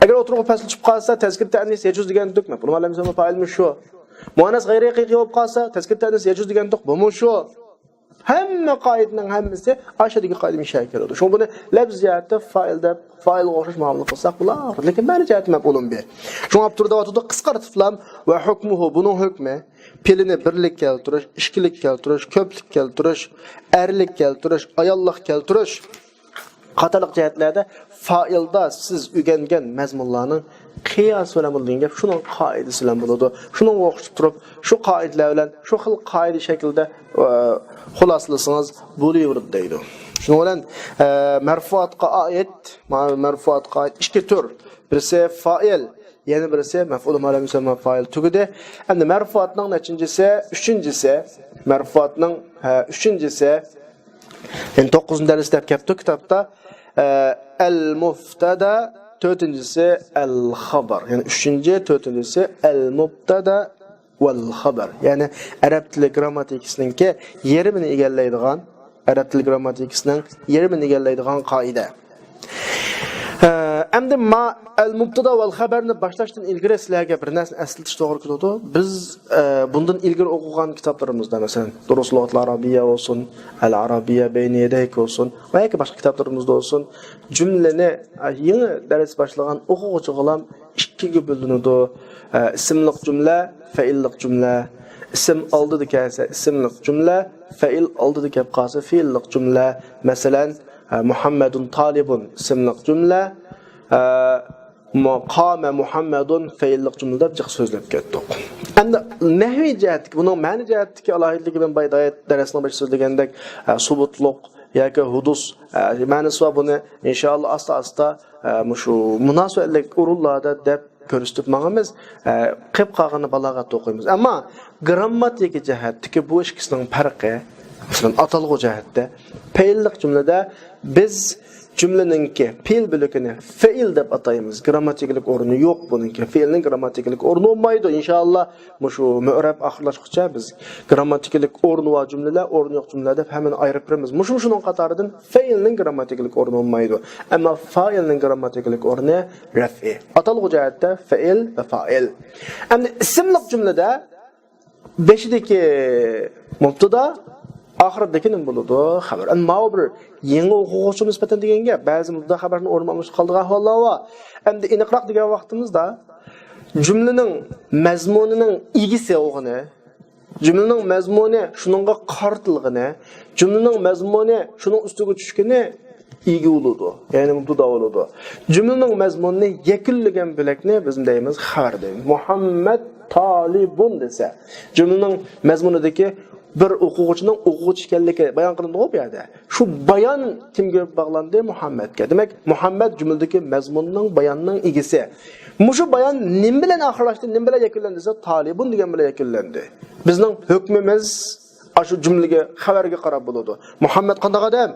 ئەگەر ئوتتۇرىغا پەسلى چۈشۈپ قالسا، تەزكىر تەئنىس يەجۇز دېگەنتۇق، مەپئۇلۇ ما لەم يۇسەمما فائىلىمۇ شۇ. مۇئەننەس غەيرىي ھەقىقىي بولۇپ قالسا، تەزكىر تەئنىس يەجۇز دېگەنتۇق، بۇمۇ شۇ. ھەممە قائىدىنىڭ ھەممىسى ئاشۇدىكى قائىدە مۇشۇ يەرگە كېلىدۇ. شۇڭا بۇنى لەپز جەھەتتە فائىل دەپ، فائىلغا ئوخشاش مۇئامىلە قىلساق بولار. لېكىن مەنە جەھەتتە مەپئۇلۇن بىھ. شۇڭا ئاپتور دەۋاتىدۇ، قىسقارتىپلام ۋە ھۆكمۇھۇ، بۇنىڭ ھۆكمى، پېئىلنى بىرلىك كەلتۈرۈش، ئىككىلىك كەلتۈرۈش، كۆپلۈك كەلتۈرۈش، ئەرلىك كەلتۈرۈش، ئاياللىق كەلتۈرۈش. قاتارلىق جەھەتلەردە فائىلدا سىز ئۆگەنگەن مەزمۇنلارنىڭ قىياسى بىلەن بولىدۇ دېگەن گەپ، شۇنىڭ قائىدىسى بىلەن بولىدۇ. شۇنىڭغا ئوخشىتىپ تۇرۇپ، شۇ قائىدىلەر بىلەن، شۇ خىل قائىدە شەكلىدە، ئە، خۇلاسىلىسىڭىز بولۇۋېرىدۇ دەيدۇ. شۇنىڭ بىلەن، ئە، مەرفۇئاتقا ئائىت، مەرفۇئاتقا ئائىت ئىككى تۈر. بىرسى فائىل، يەنە بىرسى مەفئۇل مۇئەللەم يۇسەمما فائىل. تۈگىدى. ئەمدى مەرفۇئاتنىڭ نەچچىنچىسى؟ ئۈچىنچىسى. مەرفۇئاتنىڭ، ھە، ئۈچىنچىسى. يەنى توققۇزىنچى دەرس دەپ كەپتۇ كىتابتا. ئە، ئەل مۇبتەدا، تۆتىنچىسى ئەل خەبەر. يەنى ئۈچىنچى، تۆتىنچىسى ئەل مۇبتەدا ۋەل خەبەر. يەنى ئەرەب تىلى گرامماتىكىسىنىڭكى يېرىمىنى ئىگىلەيدىغان، ئەرەب تىلى گرامماتىكىسىنىڭ يېرىمىنى ئىگىلەيدىغان قائىدە. ئە، ئەمدى ما ئەل مۇبتەدا ۋەل خەبەرنى باشلاشتىن ئىلگىرى سىلەرگە بىر نەرسىنى ئەسلىتىش توغرا كېلىدۇ. بىز، ئە، بۇندىن ئىلگىرى ئوقۇغان كىتابلىرىمىزدا، مەسىلەن، دۇرۇس لۇغەتىل ئەرەبىيە بولسۇن، ئەل ئەرەبىيە بەينە يەدەيك بولسۇن ۋە ياكى باشقا كىتابلىرىمىزدا بولسۇن، جۈملىنى، ئە، يېڭى دەرس باشلىغان ئوقۇغۇچىغىلام ئىككىگە بۆلۈنىدۇ. ئە، ئىسىملىق جۈملە، فېئىللىق جۈملە. ئىسىم ئالدىدا كەلسە ئىسىملىق جۈملە، فېئىل ئالدىدا كەپ قالسا فېئىللىق جۈملە. مەسىلەن، ئە، مۇھەممەدۇن تالىبۇن ئىسىملىق جۈملە، ئە، مۇ-، قامە مۇھەممەدۇن فېئىللىق جۈملە دەپ جىق سۆزلەپ كەتتۇق. ئەمدى نەھۋىي جەھەتتىكى، بۇنىڭ مەنە جەھەتتىكى ئالاھىدىلىكى مەن بايا دەرسنىڭ باشىدا سۆزلىگەندەك، ئە، سۇبۇتلۇق ياكى ھۇدۇس، ئە، مەنىسى بار، بۇنى ئىنشائاللا ئاستا-ئاستا، ئە، مۇشۇ مۇناسىۋەتلىك ئورۇنلاردا دەپ كۆرسىتىپ ماڭىمىز، ئە، قېپ قالغىنى بالاغەتتە ئوقۇيمىز. ئەمما گرامماتىكا جەھەتتىكى بۇ ئىككىسىنىڭ پەرقى، مەسىلەن، ئاتالغۇ جەھەتتە، پېئىللىق جۈملىدە بىز جۈملىنىڭكى پېئىل بۆلىكىنى فېئىل دەپ ئاتايمىز. گرامماتىكىلىق ئورنى يوق بۇنىڭكى. فېئىلنىڭ گرامماتىكىلىق ئورنى بولمايدۇ. ئىنشائاللا، مۇشۇ مۆرەب ئاخىرلاشقۇچە بىز گرامماتىكىلىق ئورنى بار جۈملىلەر، ئورنى يوق جۈملىلەر دەپ ھەممىنى ئايرىپ بېرىمىز. مۇشۇ، شۇنىڭ قاتارىدىن فېئىلنىڭ گرامماتىكىلىق ئورنى بولمايدۇ. ئەمما فائىلنىڭ گرامماتىكىلىق ئورنى رەفئى. ئاتالغۇ جەھەتتە فېئىل ۋە فائىل. ئەمدى ئىسىملىق جۈملىدە بېشىدىكى مۇبتىدا، ئاخىرىدىكى نېمە بولىدۇ؟ خەۋەر. ئەمما ماۋۇ بىر يېڭى ئوقۇغۇچىغا نىسبەتەن دېگەن گەپ. بەزى مۇبتىدا خەۋەرنى ئورنى ئالمىشىپ قالىدىغان ئەھۋاللار بار. ئەمدى ئېنىقراق دېگەن ۋاقتىمىزدا، جۈملىنىڭ مەزمۇنىنىڭ ئىگىسى بولغىنى، جۈملىنىڭ مەزمۇنى شۇنىڭغا قارىتىلغىنى، جۈملىنىڭ مەزمۇنى شۇنىڭ ئۈستىگە چۈشكىنى ئىگە بولىدۇ، يەنى مۇبتىدا بولىدۇ. جۈملىنىڭ مەزمۇنىنى يەكۈنلىگەن بۆلەكنى بىز دەيمىز خەۋەر دەيمىز. مۇھەممەد تالىبۇن دېسە، جۈملىنىڭ مەزمۇنىدىكى بىر ئوقۇغۇچىنىڭ ئوقۇغۇچى ئىكەنلىكى بايان قىلىندىغۇ بۇ يەردە. شۇ بايان كىمگە باغلاندى؟ مۇھەممەدكە. دېمەك، مۇھەممەد جۈملىدىكى مەزمۇننىڭ، باياننىڭ ئىگىسى. مۇشۇ بايان نېمە بىلەن ئاخىرلاشتى، نېمە بىلەن يەكۈنلەندى دېسە، تالىبۇن دېگەن بىلەن يەكۈنلەندى. بىزنىڭ ھۆكمىمىز ئاشۇ جۈملىگە، خەۋەرگە قاراپ بولىدۇ. مۇھەممەد قانداق ئادەم؟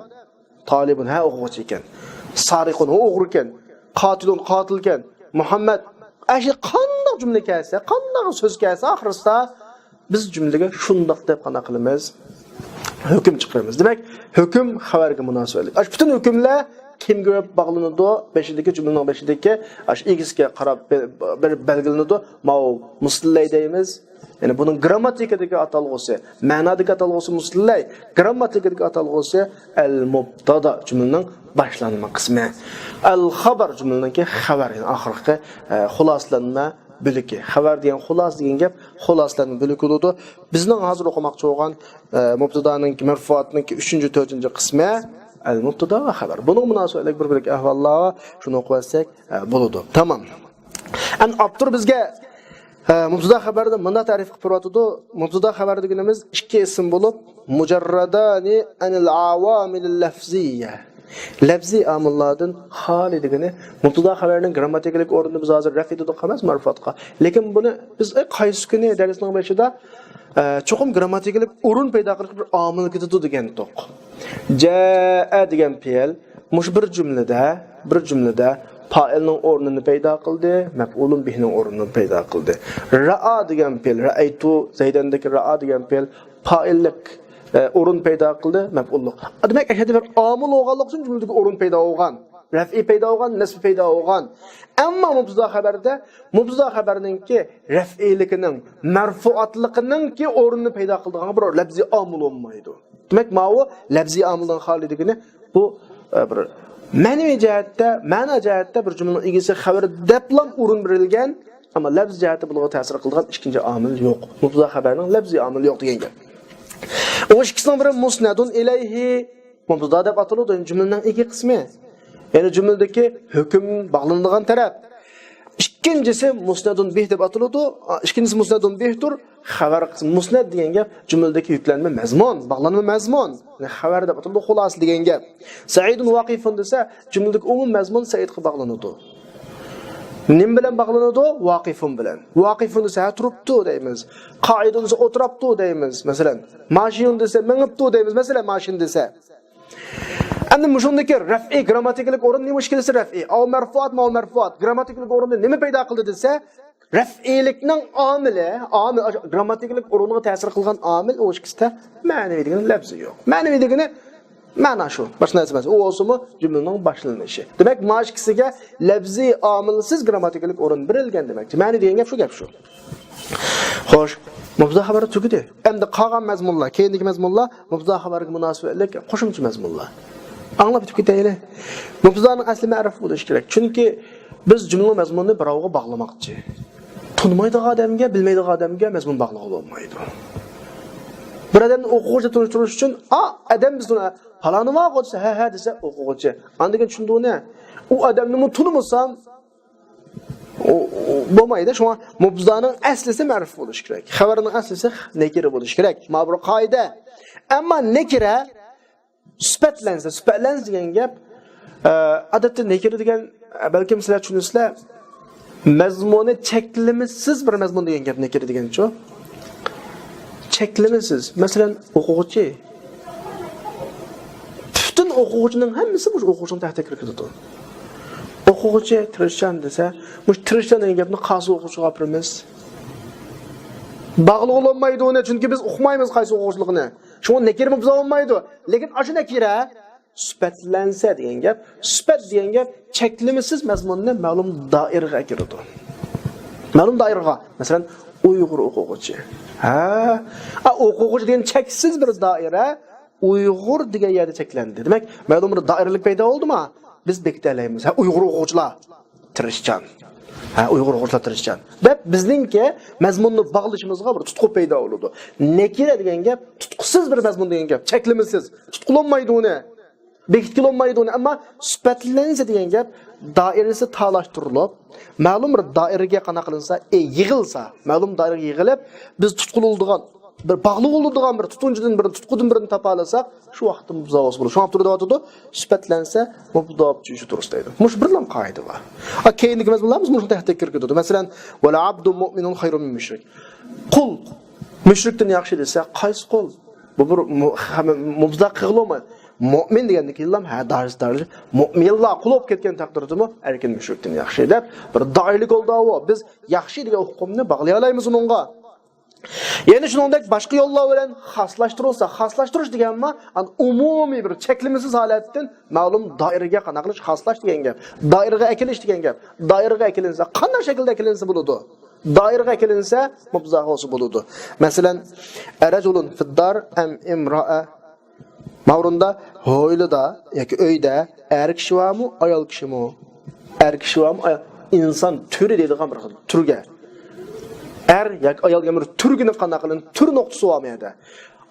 تالىبۇن، ھە، ئوقۇغۇچى ئىكەن. سارىقۇن، ئۇ ئوغرى ئىكەن. قاتىلۇن، قاتىل ئىكەن. مۇھەممەد، ئاشۇ قانداق جۈملە كەلسە، قانداق سۆز كەلسە ئاخىرسىدا، بىز جۈملىگە شۇنداق دەپ قانداق قىلىمىز؟ ھۆكۈم چىقىرىمىز. دېمەك، ھۆكۈم خەۋەرگە مۇناسىۋەتلىك. ئاشۇ پۈتۈن ھۆكۈملەر كىمگە باغلىنىدۇ؟ بېشىدىكى، جۈملىنىڭ بېشىدىكى ئاشۇ ئىگىسىگە قاراپ بىر، بىر بەلگىلىنىدۇ. ماۋۇ مۇستىلەي دەيمىز. يەنى بۇنىڭ گرامماتىكىدىكى ئاتالغۇسى، مەنادىكى ئاتالغۇسى مۇستىلەي، گرامماتىكىدىكى ئاتالغۇسى ئەل مۇبتادا، جۈملىنىڭ باشلانما قىسمى. ئەل خەبەر، جۈملىنىڭكى خەۋەر، يەنى ئاخىرقى، ئە، خۇلاسىلانما بۆلىكى. خەۋەر دېگەن خۇلاسە دېگەن گەپ، خۇلاسىلانما بۆلىكى بولىدۇ. بىزنىڭ ھازىر ئوقۇماقچى بولغان، ئە، مۇبتادانىڭكى، مەرفۇئاتنىڭكى ئۈچىنچى، تۆتىنچى قىسمى ئەل مۇبتادا ۋە خەۋەر. بۇنىڭغا مۇناسىۋەتلىك بىر-بىرلىك ئەھۋاللار بار، شۇنى ئوقۇۋەتسەك، ئە، بولىدۇ. تامام. ئەمدى ئاپتور بىزگە، ئە، مۇبتادا خەۋەرنى مۇنداق تەرىپ قىلىپ بېرىۋاتىدۇ. مۇبتادا خەۋەر دېگىنىمىز ئىككى ئىسىم بولۇپ، مۇجەررەدانى ئەنىل ئاۋامىلىل لەفزىيە. لەپزىي ئامىللاردىن خالىي دېگىنى، مۇبتادا خەۋەرنىڭ گرامماتىكىلىق ئورنىنى بىز ھازىر رەف ئېتىدۇق ئەمەس، مەرفۇئاتقا. لېكىن بۇنى بىز، ئەي، قايسى كۈنى دەرسنىڭ بېشىدا، ئە، چوقۇم گرامماتىكىلىق ئورۇن پەيدا قىلىش بىر ئامىل كېتىدۇ دېگەنتۇق. جەئە دېگەن پېئىل مۇشۇ بىر جۈملىدە، بىر جۈملىدە پائىلنىڭ ئورنىنى پەيدا قىلدى، مەپئۇلۇن بىھنىڭ ئورنىنى پەيدا قىلدى. رائا دېگەن پېئىل، رەئەيتۇ زەيدەندىكى رائا دېگەن پېئىل پائىللىق، ئە، ئورۇن پەيدا قىلدى، مەپئۇللۇق. دېمەك، ئەشەدە بىر ئامىل بولغانلىقى ئۈچۈن جۈملىدىكى ئورۇن پەيدا بولغان، رەفئى پەيدا بولغان، نەسبى پەيدا بولغان. ئەمما مۇبتادا خەۋەردە، مۇبتادا خەۋەرنىڭكى رەفئىيلىكىنىڭ، مەرفۇئاتلىقىنىڭكى ئورنىنى پەيدا قىلىدىغان بىر لەپزىي ئامىل بولمايدۇ. دېمەك، ماۋۇ لەپزىي ئامىلدىن خالىي دېگىنى بۇ، ئە، بىر مەنىۋى جەھەتتە، مەنا جەھەتتە بىر جۈملىنىڭ ئىگىسى خەۋەر دەپلا ئورۇن بېرىلگەن، ئەمما لەپزىي جەھەتتە بۇنىڭغا تەسىر قىلىدىغان ئىككىنچى ئامىل يوق. مۇبتادا خەۋەرنىڭ لەپزىي ئامىلى يوق دېگەن گەپ. ئۇ ئىككىسىنىڭ بىرى مۇسنەدۇن ئىلەيھى، مۇبتادا دەپ ئاتىلىدۇ، جۈملىنىڭ ئىگە قىسمى. يەنى جۈملىدىكى ھۆكۈم باغلىنىدىغان تەرەپ. ئىككىنچىسى مۇسنەدۇن بىھ دەپ ئاتىلىدۇ. ئىككىنچىسى مۇسنەدۇن بىھتۇر. خەۋەر قىسمى مۇسنەد دېگەن گەپ جۈملىدىكى يۈكلەنمە مەزمۇن، باغلانما مەزمۇن. يەنى خەۋەر دەپ ئاتىلىدۇ، خۇلاسە دېگەن گەپ. سەئىدۇن ۋاقىفۇن دېسە، جۈملىدىكى ئومۇم مەزمۇن سەئىدقا باغلىنىدۇ. نېمە بىلەن باغلىنىدۇ؟ ۋاقىفۇن بىلەن. ۋاقىفۇن دېسە، ھە، تۇرۇپتۇ دەيمىز. قائىدۇن دېسە، ئولتۇراپتۇ دەيمىز. مەسىلەن، ماشىيۇن دېسە، مېڭىپتۇ دەيمىز. مەسىلەن، ماشىن دېسە. ئەمدى مۇشۇندىكى رەفئى گرامماتىكىلىق ئورۇن نېمە ئىككىلىسى رەفئى؟ ئاۋۇ مەرفۇئات، ماۋۇ مەرفۇئات. گرامماتىكىلىق ئورۇندا نېمە پەيدا قىلدى دېسە، رەفئىيلىكنىڭ ئامىلى، ئامىل، گرامماتىكىلىق ئورۇنغا تەسىر قىلغان ئامىل ئۇ ئىككىسىدە مەنىۋى دېگىنى لەپزى يوق. مەنىۋى دېگىنى مەنا شۇ، باشقا نەرسە ئەمەس. ئۇ بولسىمۇ جۈملىنىڭ باشلىنىشى. دېمەك، مانا ئىككىسىگە لەپزىي ئامىلسىز گرامماتىكىلىق ئورۇن بېرىلگەن دېمەكچى. مەنىۋى دېگەن گەپ شۇ، گەپ شۇ. خوش، مۇبتەدا خەۋەر تۈگىدى. ئەمدى قالغان مەزمۇنلار، كېيىندىكى مەزمۇنلار مۇبتەدا خەۋەرگە مۇناسىۋەتلىك قوشۇمچە مەزمۇنلار. ئاڭلاپ ئۆتۈپ كېتەيلى. مۇبتەدانىڭ ئەسلى مەرىپ بولۇشى كېرەك. چۈنكى بىز جۈملىنىڭ مەزمۇنىنى بىراۋغا باغلىماقچى. تونۇمايدىغان ئادەمگە، بىلمەيدىغان ئادەمگە مەزمۇن باغلىغىلى بولمايدۇ. بىر ئادەمنى ئوقۇغۇچى تونۇشتۇرۇش ئۈچۈن، ئا، ئادەم بىز ئۇنى، پالانى بارغۇ دېسە، ھە، ھە دېسە، ئوقۇغۇچى. ئاندىن كېيىن چۈشىنىدۇ ئۇنى. ئۇ ئادەمنىمۇ تونۇمىسام، ئۇ، ئۇ، بولمايدۇ. شۇڭا مۇبتەدانىڭ ئەسلىسى مەرىپ بولۇشى كېرەك. خەۋەرنىڭ ئەسلىسى نەكىرە بولۇشى كېرەك. مانا بىر قائىدە. ئەمما نەكىرە سۈپەتلەنسە، سۈپەتلەنسە دېگەن گەپ، ئە، ئادەتتە نەكىرە دېگەن، ئە، بەلكىم سىلەر چۈشىنىسىلەر، مەزمۇنى چەكلىمىسىز بىر مەزمۇن دېگەن گەپ نەكىرە دېگەنچۇ؟ چەكلىمىسىز. مەسىلەن، ئوقۇغۇچى. پۈتۈن ئوقۇغۇچىنىڭ ھەممىسى مۇشۇ ئوقۇغۇچىنىڭ تەھتىگە كىرىپ كېتىدۇ. ئوقۇغۇچى تىرىشچان دېسە، مۇشۇ تىرىشچان دېگەن گەپنى قايسى ئوقۇغۇچىغا ئاپىرىمىز؟ باغلىغىلى بولمايدۇ ئۇنى، چۈنكى بىز ئۇقمايمىز قايسى ئوقۇغۇچىلىقىنى. شۇڭا نەكىرە بولمايدۇ. لېكىن ئاشۇ نەكىرە سۈپەتلەنسە دېگەن گەپ، سۈپەت دېگەن گەپ چەكلىمىسىز مەزمۇننى مەلۇم دائىرىگە ئەكىرىدۇ. مەلۇم دائىرىغا، مەسىلەن، ئۇيغۇر ئوقۇغۇچى. ھە؟ ئا، ئوقۇغۇچى دېگەن چەكسىز بىر دائىرە، ئۇيغۇر دېگەن يەردە چەكلەندى. دېمەك، مەلۇم بىر دائىرىلىك پەيدا بولدىما؟ بىز بېكىتەلەيمىز. ھە، ئۇيغۇر ئوقۇغۇچىلار تىرىشچان. ھە، ئۇيغۇر ئوقۇغۇچىلار تىرىشچان. دەپ بىزنىڭكى مەزمۇننى باغلىشىمىزغا بىر تۇتقۇ پەيدا بولىدۇ. نەكىرە دېگەن گەپ، تۇتقۇسىز بىر مەزمۇن دېگەن گەپ، چەكلىمىسىز. تۇتقىلانمايدۇ ئۇنى. بېكىتكىلى بولمايدۇ ئۇنى، ئەمما سۈپەتلەنسە دېگەن گەپ دائىرىسى تالاشتۇرۇلۇپ، مەلۇم بىر دائىرىگە قانداق قىلىنسا، ئى، يىغىلسا، مەلۇم دائىرىگە يىغىلىپ، بىز تۇتقۇلىدىغان بىر باغلىغۇلىدىغان بىر تۇتۇنچىدىن بىرنى، تۇتقۇدىن بىرنى تاپالىساق، شۇ ۋاقىتتا مۇبتەدا بولىدۇ. شۇڭا ئاپتور دەۋاتىدۇ، سۈپەتلەنسە مۇبتەدا بولۇپ چۈشۈشى دۇرۇس دەيدۇ. مۇشۇ بىرلا قائىدە بار. ئا، كېيىندىكى مەزمۇنلار بىز مۇشۇ تەھتىگە كىرگۈزىدۇ. مەسىلەن، ۋەل ئابدۇ مۇئمىنۇن خەيرۇن مىن مۇشرىك. قۇل مۇشرىكتىن ياخشى دېسە، قايسى قۇل؟ بۇ بىر مۇ-، خەمە-، مۇبتەدا قىلغىلى بولمايدۇ. مۇئمىن دېگەندىن كېيىنلا، ھە، دارىس، دارىس. مۇئمىنلا قۇل بولۇپ كەتكەن تەقدىردىمۇ ئەركىن مۇشرىكتىن ياخشى دەپ، بىر دائىرىلىك يولدا ئۇ. بىز ياخشى دېگەن ئۇقۇمنى باغلىيالايمىز ئۇنىڭغا. يەنە شۇنىڭدەك باشقا يوللار بىلەن خاسلاشتۇرۇلسا، خاسلاشتۇرۇش دېگەنمۇ، ئان-، ئومۇمىي بىر چەكلىمىسىز ھالەتتىن مەلۇم دائىرىگە قانداق قىلىش، خاسلاش دېگەن گەپ. دائىرىگە ئەكېلىش دېگەن گەپ. دائىرىگە ئەكېلىنسە، قانداق شەكىلدە ئەكېلىنسە بولىدۇ؟ دائىرىگە ئەكېلىنسە، مۇبتەدا بولسا بولىدۇ. مەسىلەن، ئەرەجۇلۇن فىددار ئەم ئىمرائە. ماۋرۇندا ھويلىدا ياكى ئۆيدە ئەر كىشى بارمۇ، ئايال كىشىمۇ؟ ئەر كىشى بارمۇ، ئايال؟ ئىنسان تۈرى دەيدىغان بىر خىل تۈرگە. ئەر ياكى ئايال دېگەن بىر تۈرگىنى قانداق قىلىدۇ؟ تۈر نۇقتىسى بارمۇ يەردە؟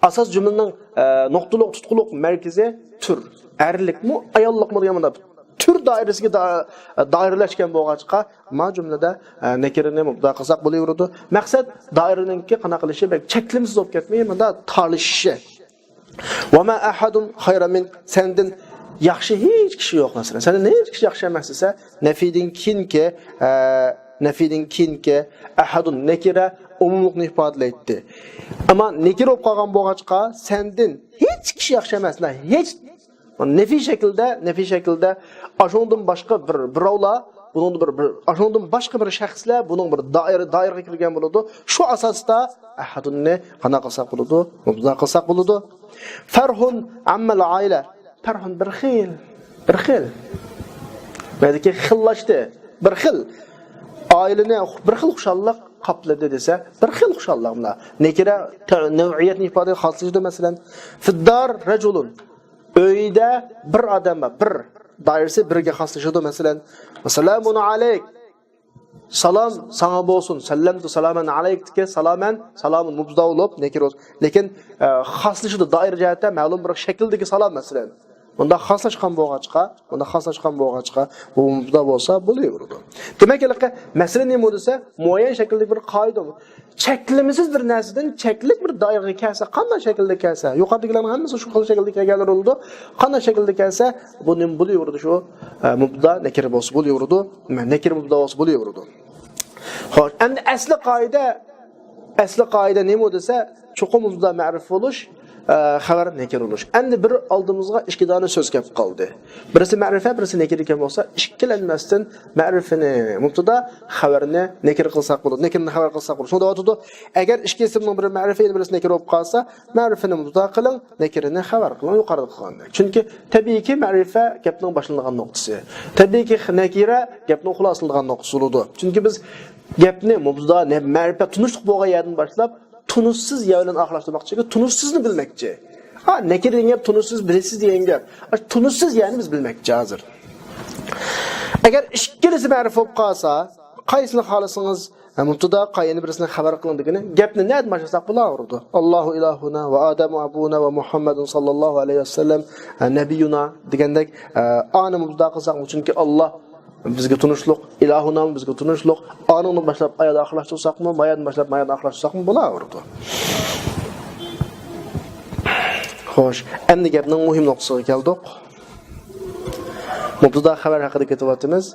ئاساس جۈملىنىڭ، ئە، نۇقتىلىق، تۇتقۇلۇق مەركىزى تۈر. ئەرلىكمۇ، ئاياللىقمۇ دېگەن مۇنداق تۈر دائىرىسىگە دا-، دائىرىلەشكەن بولغاچقا، ما جۈملىدە، ئە، نەكىرىنى مۇبتەدا قىلساق بولۇۋېرىدۇ. مەقسەت دائىرىنىڭكى قانداق قىلىشى، بەك چەكلىمىسىز بولۇپ كەتمەي، مۇنداق تارلىشىشى. ۋە ما ئەھەدۇن خەيرۇن مىن، سەندىن ياخشى ھېچ كىشى يوق، مەسىلەن. سەندىن ھېچ كىشى ياخشى ئەمەس دېسە، نەفىدىن كېيىنكى، ئە، نەفىدىن كېيىنكى ئەھەدۇن نەكىرە ئومۇملۇقنى ئىپادىلەيتتى. ئەمما نەكىرە بولۇپ قالغان بولغاچقا، سەندىن ھېچ كىشى ياخشى ئەمەس، ھېچ نەفىي شەكلىدە، نەفىي شەكلىدە، ئاشۇنىڭدىن باشقا بىر، بىراۋلار، بۇنىڭدا بىر، بىر، ئاشۇنىڭدىن باشقا بىر شەخسلەر، بۇنىڭ بىر دائىرە، دائىرىگە كىرگەن بولىدۇ. شۇ ئاساستا ئەھەدۇننى قانداق قىلساق بولىدۇ؟ مۇبتەدا قىلساق بولىدۇ. فەرھۇن ئەممەل ئائىلە. فەرھۇن بىر خىل، بىر خىل. بەلكى خىللاشتى. بىر خىل. ئائىلىنى بىر خىل خۇشاللىق قاپلىدى دېسە، بىر خىل خۇشاللىق مۇنداق. نەكىرە تە-، نەۋئىيەتنى ئىپادە خاسلىشىدۇ، مەسىلەن. فىددار رەجۇلۇن. ئۆيدە بىر ئادەم بار، بىر. دائىرىسى بىرگە خاسلىشىدۇ، مەسىلەن. سالامۇن ئەلەيك. سالام ساڭا بولسۇن. سەللەمتۇ سالامەن ئەلەيكتىكى سالامەن، سالامۇن مۇبتەدا بولۇپ، نەكىرە بولسۇن. لېكىن، ئە، خاسلىشىدۇ دائىرە جەھەتتە مەلۇم بىر شەكىلدىكى سالام، مەسىلەن. بۇنداق خاسلاشقان بولغاچقا، بۇنداق خاسلاشقان بولغاچقا، بۇ مۇبتەدا بولسا بولۇۋېرىدۇ. دېمەك، ھېلىقى مەسىلە نېمە دېسە، مۇئەييەن شەكىلدىكى بىر قائىدە. چەكلىمىسىز بىر نەرسىدىن چەكلىك بىر دائىرىگە كەلسە، قانداق شەكىلدە كەلسە، يۇقىرىدىكىلەرنىڭ ھەممىسى شۇ خىل شەكىلدە كەلگەنلەر بولىدۇ. قانداق شەكىلدە كەلسە، بۇ نېمە بولۇۋېرىدۇ؟ شۇ، ئە، مۇبتەدا نەكىرە بولسا بولۇۋېرىدۇ. نەكىرە مۇبتەدا بولسا بولۇۋېرىدۇ. خوش، ئەمدى ئەسلى قائىدە، ئەسلى قائىدە نېمە دېسە، چوقۇم مۇبتەدا مەرىپە بولۇش، ئە، خەۋەر نەكىرە بولۇش. ئەمدى بىر ئالدىمىزغا ئىككى دانە سۆز كەپ قالدى. بىرسى مەرىپە، بىرسى نەكىرە ئىكەن بولسا، ئىككىلەنمەستىن مەرىپىنى مۇبتەدا، خەۋەرنى نەكىرە قىلساق بولىدۇ. نەكىرىنى خەۋەر قىلساق بولىدۇ. شۇندا دەۋاتىدۇ، ئەگەر ئىككى ئىسىمنىڭ بىرى مەرىپە، يەنە بىرسى نەكىرە بولۇپ قالسا، مەرىپىنى مۇبتەدا قىلىڭ، نەكىرىنى خەۋەر قىلىڭ، يۇقىرىدا قىلغاندەك. چۈنكى تەبىئىيكى مەرىپە گەپنىڭ باشلىنىدىغان نۇقتىسى. تەبىئىيكى نەكىرە گەپنىڭ خۇلاسىلىنىدىغان نۇقتىسى بولىدۇ. چۈنكى بىز گەپنى مۇبتەدا، نە-، مەرىپە تونۇشلۇق بولغان يەردىن باشلاپ، تونۇشسىز يەر بىلەن ئاخىرلاشتۇرماقچى. تونۇشسىزنى بىلمەكچى. ھا، نەكىرە دېگەن گەپ تونۇشسىز، بىلىشسىز دېگەن گەپ. ئاشۇ تونۇشسىز يەرنى بىز بىلمەكچى ھازىر. ئەگەر ئىككىلىسى مەرىپە بولۇپ قالسا، قايسىنى خالىسىڭىز، ھە، مۇبتەدا، قايسى بىرسىنى خەۋەر قىلىڭ دېگىنى، گەپنى نەدىن باشلىساق بولاۋېرىدۇ. ئاللاھۇ ئىلاھۇنا ۋە ئادەمۇ ئەبۇنا ۋە مۇھەممەدۇن ساللاللاھۇ ئەلەيھى ۋەسەللەم، ھە، نەبىيۇنا دېگەندەك، ئە، ئانى مۇبتەدا قىلساقمۇ، چۈنكى ئاللا بىزگە تونۇشلۇق، ئىلاھۇنامۇ بىزگە تونۇشلۇق، ئانىڭدىن باشلاپ ئايادا ئاخىرلاشتۇرساقمۇ، مايادىن باشلاپ مايادا ئاخىرلاشتۇرساقمۇ بولاۋېرىدۇ. خوش، ئەمدى گەپنىڭ مۇھىم نۇقتىسىغا كەلدۇق. مۇبتەدا خەۋەر ھەققىدە كېتىۋاتىمىز.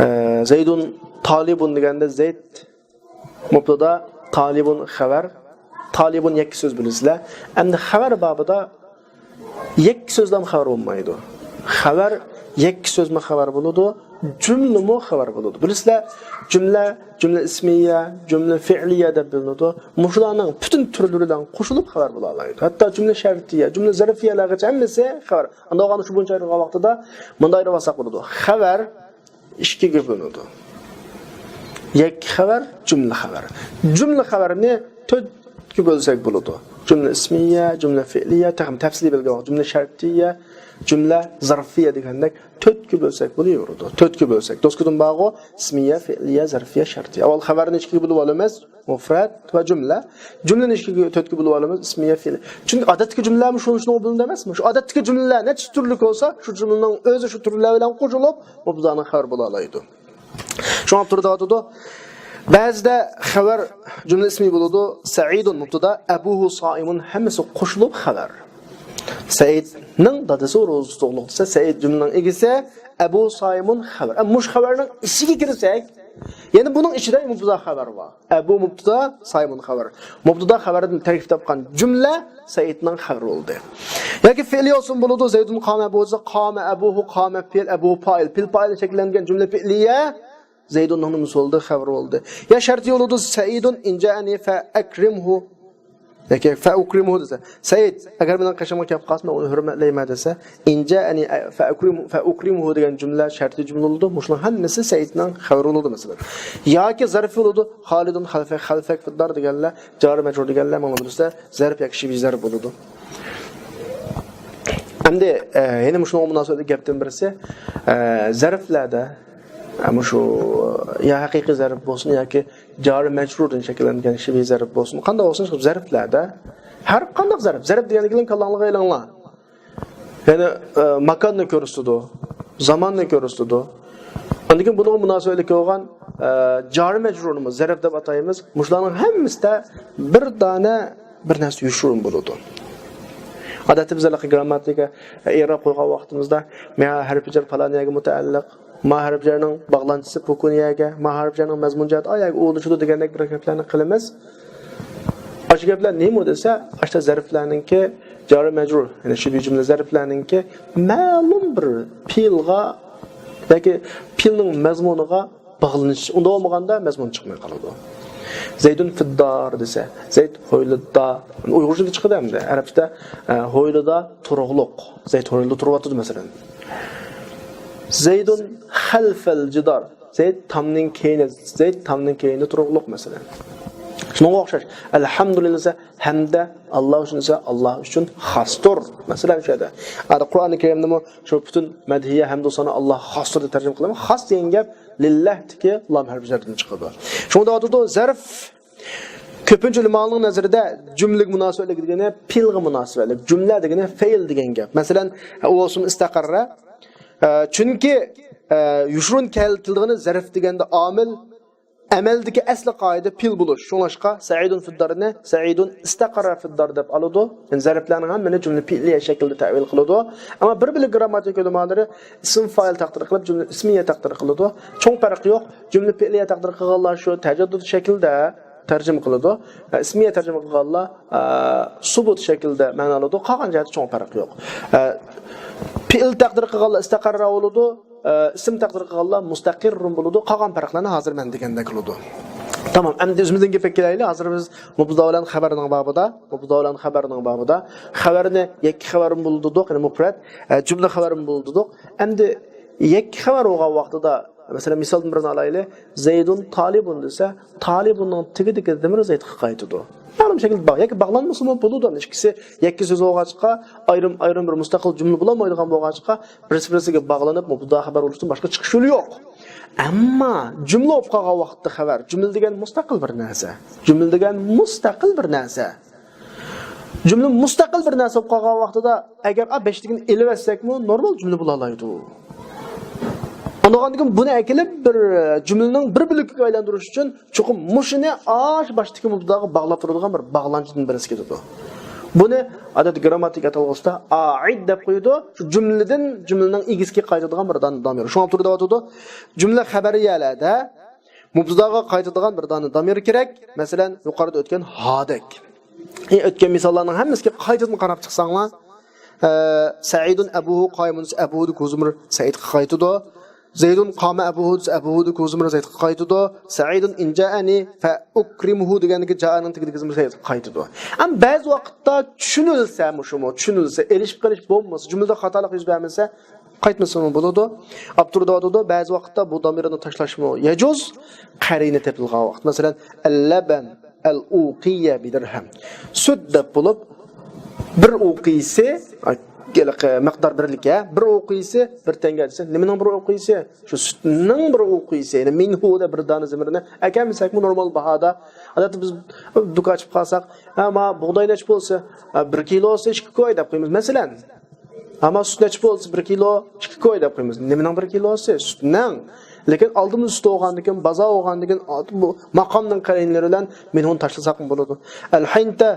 ئە، زەيدۇن تالىبۇن دېگەندە زەيد مۇبتەدا، تالىبۇن خەۋەر. تالىبۇن يەككە سۆز بىلىسىلەر. ئەمدى خەۋەر بابىدا يەككە سۆزلەم خەۋەر بولمايدۇ. خەۋەر يەككە سۆزمۇ خەۋەر بولىدۇ، جۈملىمۇ خەۋەر بولىدۇ. بىلىسىلەر، جۈملە، جۈملە ئىسمىيە، جۈملە فېئلىيە دەپ بۆلۈنىدۇ. مۇشۇلارنىڭ پۈتۈن تۈرلىرى بىلەن قوشۇلۇپ خەۋەر بولالايدۇ. ھەتتا جۈملە شەرتىيە، جۈملە زەرفىيەلەرگىچە ھەممىسى خەۋەر. ئاندىن شۇ بويىچە ئايرىغان ۋاقتىدا مۇنداق ئايرىۋالساق بولىدۇ. خەۋەر ئىككىگە بۆلۈنىدۇ. يەككە خەۋەر، جۈملە خەۋەر. جۈملە خەۋەرنى تۆتكە بۆلسەك بولىدۇ. جۈملە ئىسمىيە، جۈملە فېئلىيە، تېخىمۇ تەپسىلىي بىلگەن ۋاقىت، جۈملە شەرتىيە، جۈملە زەرفىيە دېگەندەك تۆتكە بۆلسەك بولۇۋېرىدۇ. تۆتكە بۆلسەك. دوسكىدىن بارغۇ، ئىسمىيە، فېئلىيە، زەرفىيە، شەرتىيە. ئاۋۋال خەۋەرنى ئىككىگە بۆلۈپ ئالىمىز. مۇفرەت ۋە جۈملە. جۈملىنى ئىككىگە، تۆتكە بۆلۈپ ئالىمىز. ئىسمىيە، فېئلىيە. چۈنكى ئادەتتىكى جۈملىلەرمۇ شۇنىڭ ئىچىگە بۆلۈنىدۇ ئەمەسمۇ؟ شۇ ئادەتتىكى جۈملىلەر نەچچە تۈرلۈك بولسا، شۇ جۈملىنىڭ ئۆزى شۇ تۈرلەر بىلەن قوشۇلۇپ، مۇبتەدانىڭ خەۋىرى بولالايدۇ. شۇڭا تۈردە ئاتىدۇ. بەزىدە خەۋەر جۈملە ئىسمى بولىدۇ. سەئىدۇن مۇبتەدا، ئەبۇھۇ سائىمۇن، ھەممىسى قوشۇلۇپ خەۋەر. سەئىدنىڭ دادىسى روزا تۇتۇقلۇق دېسە، سەئىد جۈملىنىڭ ئىگىسى، ئەبۇ سائىمۇن خەۋەر. ئە، مۇشۇ خەۋەرنىڭ ئىچىگە كىرسەك، يەنە بۇنىڭ ئىچىدە مۇبتەدا خەۋەر بار. ئەبۇ مۇبتەدا، سائىمۇن خەۋەر. مۇبتەدا خەۋەردىن تەركىب تاپقان جۈملە سەئىدنىڭ خەۋىرى بولدى. ياكى فېئلى بولسۇن بولىدۇ، زەيدۇن قامە بولسا، قامە ئەبۇھۇ، قامە فېئىل، ئەبۇھۇ پائىل. فېئىل پائىلدىن شەكىللەنگەن جۈملە فېئلىيە زەيدۇننىڭ نېمىسى بولدى؟ خەۋىرى بولدى. يا شەرتىي بولىدۇ، سەئىدۇن ئىن جائەنى فەئەكرىمھۇ. ياكى فەئۇكرىمۇھۇ دېسە، سەئىد ئەگەر مېنىڭ قېشىمغا كەپ قالسا، مەن ئۇنى ھۆرمەتلەيمەن دېسە، ئىن جائەنى فەئۇكرىمۇ، فەئۇكرىمۇھۇ دېگەن جۈملە شەرتىي جۈملە بولىدۇ. مۇشۇنىڭ ھەممىسى سەئىدنىڭ خەۋىرى بولىدۇ، مەسىلەن. ياكى زەرفى بولىدۇ، خالىدۇن خەلفەك، خەلفەك فىددار دېگەنلەر جارى مەجرۇر دېگەنلەر مانا بۇ دېسە، زەرف ياكى شىبھى زەرف بولىدۇ. ئەمدى، ئە، يەنە مۇشۇنىڭغا مۇناسىۋەتلىك گەپتىن بىرسى، ئە، زەرفلەردە، ئە، مۇشۇ يا ھەقىقىي زەرف بولسۇن ياكى جارى مەجرۇردىن شەكىللەنگەن شىبھى زەرف بولسۇن، قانداق بولسۇن، زەرفلەردە ھەر قانداق زەرف، زەرف دېگەندىن كېيىن كاللاڭلارغا ئېلىڭلار. يەنى، ئە، ماكاننى كۆرسىتىدۇ، زاماننى كۆرسىتىدۇ. ئاندىن كېيىن بۇنىڭغا مۇناسىۋەتلىك بولغان، ئە، جارى مەجرۇرنىمۇ زەرف دەپ ئاتايمىز. مۇشۇلارنىڭ ھەممىسىدە بىر دانە بىر نەرسە يوشۇرۇن بولىدۇ. ئادەتتە بىز ھېلىقى گرامماتىكا، ئېراب قويغان ۋاقتىمىزدا، ما ھەرپى جەر پالان يەرگە مۇتەئەللىق، ما ھەرپى جەرنىڭ باغلانچىسى پوكۇن يەرگە، ما ھەرپى جەرنىڭ مەزمۇن جەھەتتە ئا يەرگە ئۇلىشىدۇ دېگەندەك بىر گەپلەرنى قىلىمىز. ئاشۇ گەپلەر نېمە دېسە، ئاشۇ زەرفلەرنىڭكى جارى مەجرۇر، يەنى شىبھى جۈملە زەرفلەرنىڭكى مەلۇم بىر پېئىلغا ياكى پېئىلنىڭ مەزمۇنىغا باغلىنىش، ئۇنداق بولمىغاندا مەزمۇن چىقماي قالىدۇ. زەيدۇن فىددار دېسە، زەيد ھويلىدا. ئۇيغۇرچىدا چىقىدۇ ئەمدى. ئەرەبچىدە، ئە، ھويلىدا تۇرۇقلۇق. زەيد ھويلىدا تۇرۇۋاتىدۇ، مەسىلەن. زەيدۇن خەلفەل جىدار. زەيد تامنىڭ كەينى، زەيد تامنىڭ كەينىدە تۇرۇقلۇق، مەسىلەن. شۇنىڭغا ئوخشاش. ئەلھەمدۇلىللا دېسە، ھەمدە ئاللا ئۈچۈن دېسە، ئاللا ئۈچۈن خاستۇر. مەسىلەن، شۇ يەردە. ئەدە قۇرئانى كەرىمدىمۇ شۇ پۈتۈن مەدھىيە، ھەمدۇ سانا ئاللاغا خاستۇر دەپ تەرجىمە قىلىمىز. خاس دېگەن گەپ لىللەھتىكى لام ھەرپى جەردىن چىقىدۇ. شۇڭا دەۋاتىدۇ، زەرف، كۆپىنچە ئۆلىمالارنىڭ نەزىرىدە جۈملىگە مۇناسىۋەتلىك دېگىنى پېئىلغا مۇناسىۋەتلىك، جۈملە دېگىنى فېئىل دېگەن گەپ. مەسىلەن، ئۇ بولسۇن ئىستەقەررە. ئە، چۈنكى، ئە، يۇشۇرۇن كەلتۈرىدىغىنى زەرف دېگەندە ئامىل، ئەمەلدىكى ئەسلى قائىدە پېئىل بولۇش. شۇڭلاشقا، سەئىدۇن فىددارنى سەئىدۇن ئىستەقەررە فىددار دەپ ئالىدۇ. يەنى زەرفلەرنىڭ ھەممىنى جۈملە پېئلىيە شەكلىدە تەۋىل قىلىدۇ. ئەمما بىر بىلىك گىرامماتىكا ئۆلىمالىرى ئىسىم فائىل تەقدىر قىلىپ، جۈملە ئىسمىيە تەقدىر قىلىدۇ. چوڭ پەرق يوق. جۈملە پېئلىيە تەقدىر قىلغانلار شۇ تەجەددۇد شەكلىدە تەرجىمە قىلىدۇ. ئىسمىيە تەرجىمە قىلغانلار، ئە، سۇبۇت شەكلىدە مەنالىدۇ. قالغان جەھەتتە چوڭ پەرق يوق. ئە، پېئىل تەقدىر قىلغانلار ئىستەقەررە بولىدۇ. ئە، ئىسىم تەقدىر قىلغانلار مۇستەقىررۇن بولىدۇ. قالغان پەرقلەرنى ھازىر مەن دېگەندەك قىلىدۇ. تامام. ئەمدى ئۆزىمىزدىن گەپكە كېلەيلى. ھازىر بىز مۇبتىدا بىلەن خەۋەرنىڭ بابىدا، مۇبتىدا بىلەن خەۋەرنىڭ بابىدا خەۋەرنى يەككە خەۋەرمۇ بولىدۇ دېدۇق، يەنى مۇپرەت، ئە، جۈملە خەۋەرمۇ بولىدۇ دېدۇق. ئەمدى يەككە خەۋەر بولغان ۋاقتىدا، مەسىلەن، مىسالدىن بىرنى ئالايلى. زەيدۇن تالىبۇن دېسە، تالىبۇننىڭ تېگىدىكى زېمىر زەيدقا قايتىدۇ. مەلۇم شەكىلدە باغ-، ياكى باغلانمىسىمۇ بولىدۇ. ئىككىسى يەككە سۆز بولغاچقا، ئايرىم، ئايرىم بىر مۇستەقىل جۈملە بولالمايدىغان بولغاچقا، بىرسى بىرسىگە باغلىنىپ، مۇبتىدا خەۋەر بولۇشتىن باشقا چىقىش يولى يوق. ئەمما جۈملە بولۇپ قالغان ۋاقىتتا خەۋەر، جۈملە دېگەن مۇستەقىل بىر نەرسە. جۈملە دېگەن مۇستەقىل بىر نەرسە. جۈملە مۇستەقىل بىر نەرسە بولۇپ قالغان ۋاقتىدا، ئەگەر ئا بەشتىكىنى ئېلىۋەتسەكمۇ، نورمال جۈملە بولالايدۇ. ئاندىن بۇنى ئەكېلىپ، بىر جۈملىنىڭ بىر بۆلىكىگە ئايلاندۇرۇش ئۈچۈن چوقۇم مۇشۇنى ئاش باشتىكى مۇبتىداغا باغلاپ تۇرىدىغان بىر باغلانچىدىن بىرسى كېتىدۇ. بۇنى ئادەتتە گىرامماتىكا ئاتالغۇسىدا ئائىد دەپ قويىدۇ. شۇ جۈملىدىن جۈملىنىڭ ئىگىسىگە قايتىدىغان بىر دان-، دامىر. شۇڭا تۈردە ئاتىدۇ. جۈملە خەۋەرىيەلەردە مۇبتىداغا قايتىدىغان بىر دانە دامىر كېرەك. مەسىلەن، يۇقىرىدا ئۆتكەن ھادەك. ئى، ئۆتكەن مىساللارنىڭ ھەممىسىگە قايتىدىن قاراپ چىقساڭلار، ئە، سەئىدۇن ئەبۇھۇ قائىمۇن دېسە، ئەبۇھۇدىكى زۇمۇر سەئىدقا قايتىدۇ. زەيدۇن قامە ئەبۇھۇ دېسە، ئەبۇھۇدىكى زۇمۇر زەيدقا قايتىدۇ. سەئىدۇن ئىن جائەنى فە ئۇكرىمۇھۇ دېگەندىكى جائەنىڭ تېگىدىكى زۇمۇر زەيدقا قايتىدۇ. ئەمما بەزى ۋاقىتتا چۈشىنىلسە، مۇشۇمۇ چۈشىنىلسە، ئېلىشىپ قېلىش بولمىسا، جۈملىدە خاتالىق يۈز بەرمىسە، قايتمىسىمۇ بولىدۇ. ئاپتور دەۋاتىدۇ، بەزى ۋاقىتتا بۇ دامىرنى تاشلاشمۇ يەجۇز، قەرىنە تېپىلغان ۋاقىت. مەسىلەن، ئەللەبەن، ئەل ئۇقىيە بىدىرھەم. سۈت دەپ بولۇپ، بىر ئۇقىيىسى، ھېلىقى مىقدار بىرلىكى، بىر ئۇقىيىسى بىر تەڭگە دېسە، نېمىنىڭ بىر ئۇقىيىسى؟ شۇ سۈتنىڭ بىر ئۇقىيىسى، يەنى مىنھۇ دەپ بىر دانە زېمىرنى ئەكەلمىسەكمۇ نورمال باھادا. ئادەتتە بىز دۇكان ئېچىپ قالساق، ھە، ما بۇغداي نەچچە بولسا، ھە، بىر كىلوسى ئىككى كوي دەپ قويىمىز. مەسىلەن، ئەمما سۈت نەچچە بولسا، بىر كىلو ئىككى كوي دەپ قويىمىز. نېمىنىڭ بىر كىلوسى؟ سۈتنىڭ. لېكىن ئالدىمىز سۈت بولغاندىكىن، بازار بولغاندىكىن، بۇ ماقامنىڭ قەرىنىلىرى بىلەن مىنھۇنى تاشلىساقمۇ بولىدۇ. ئەل ھىنتە،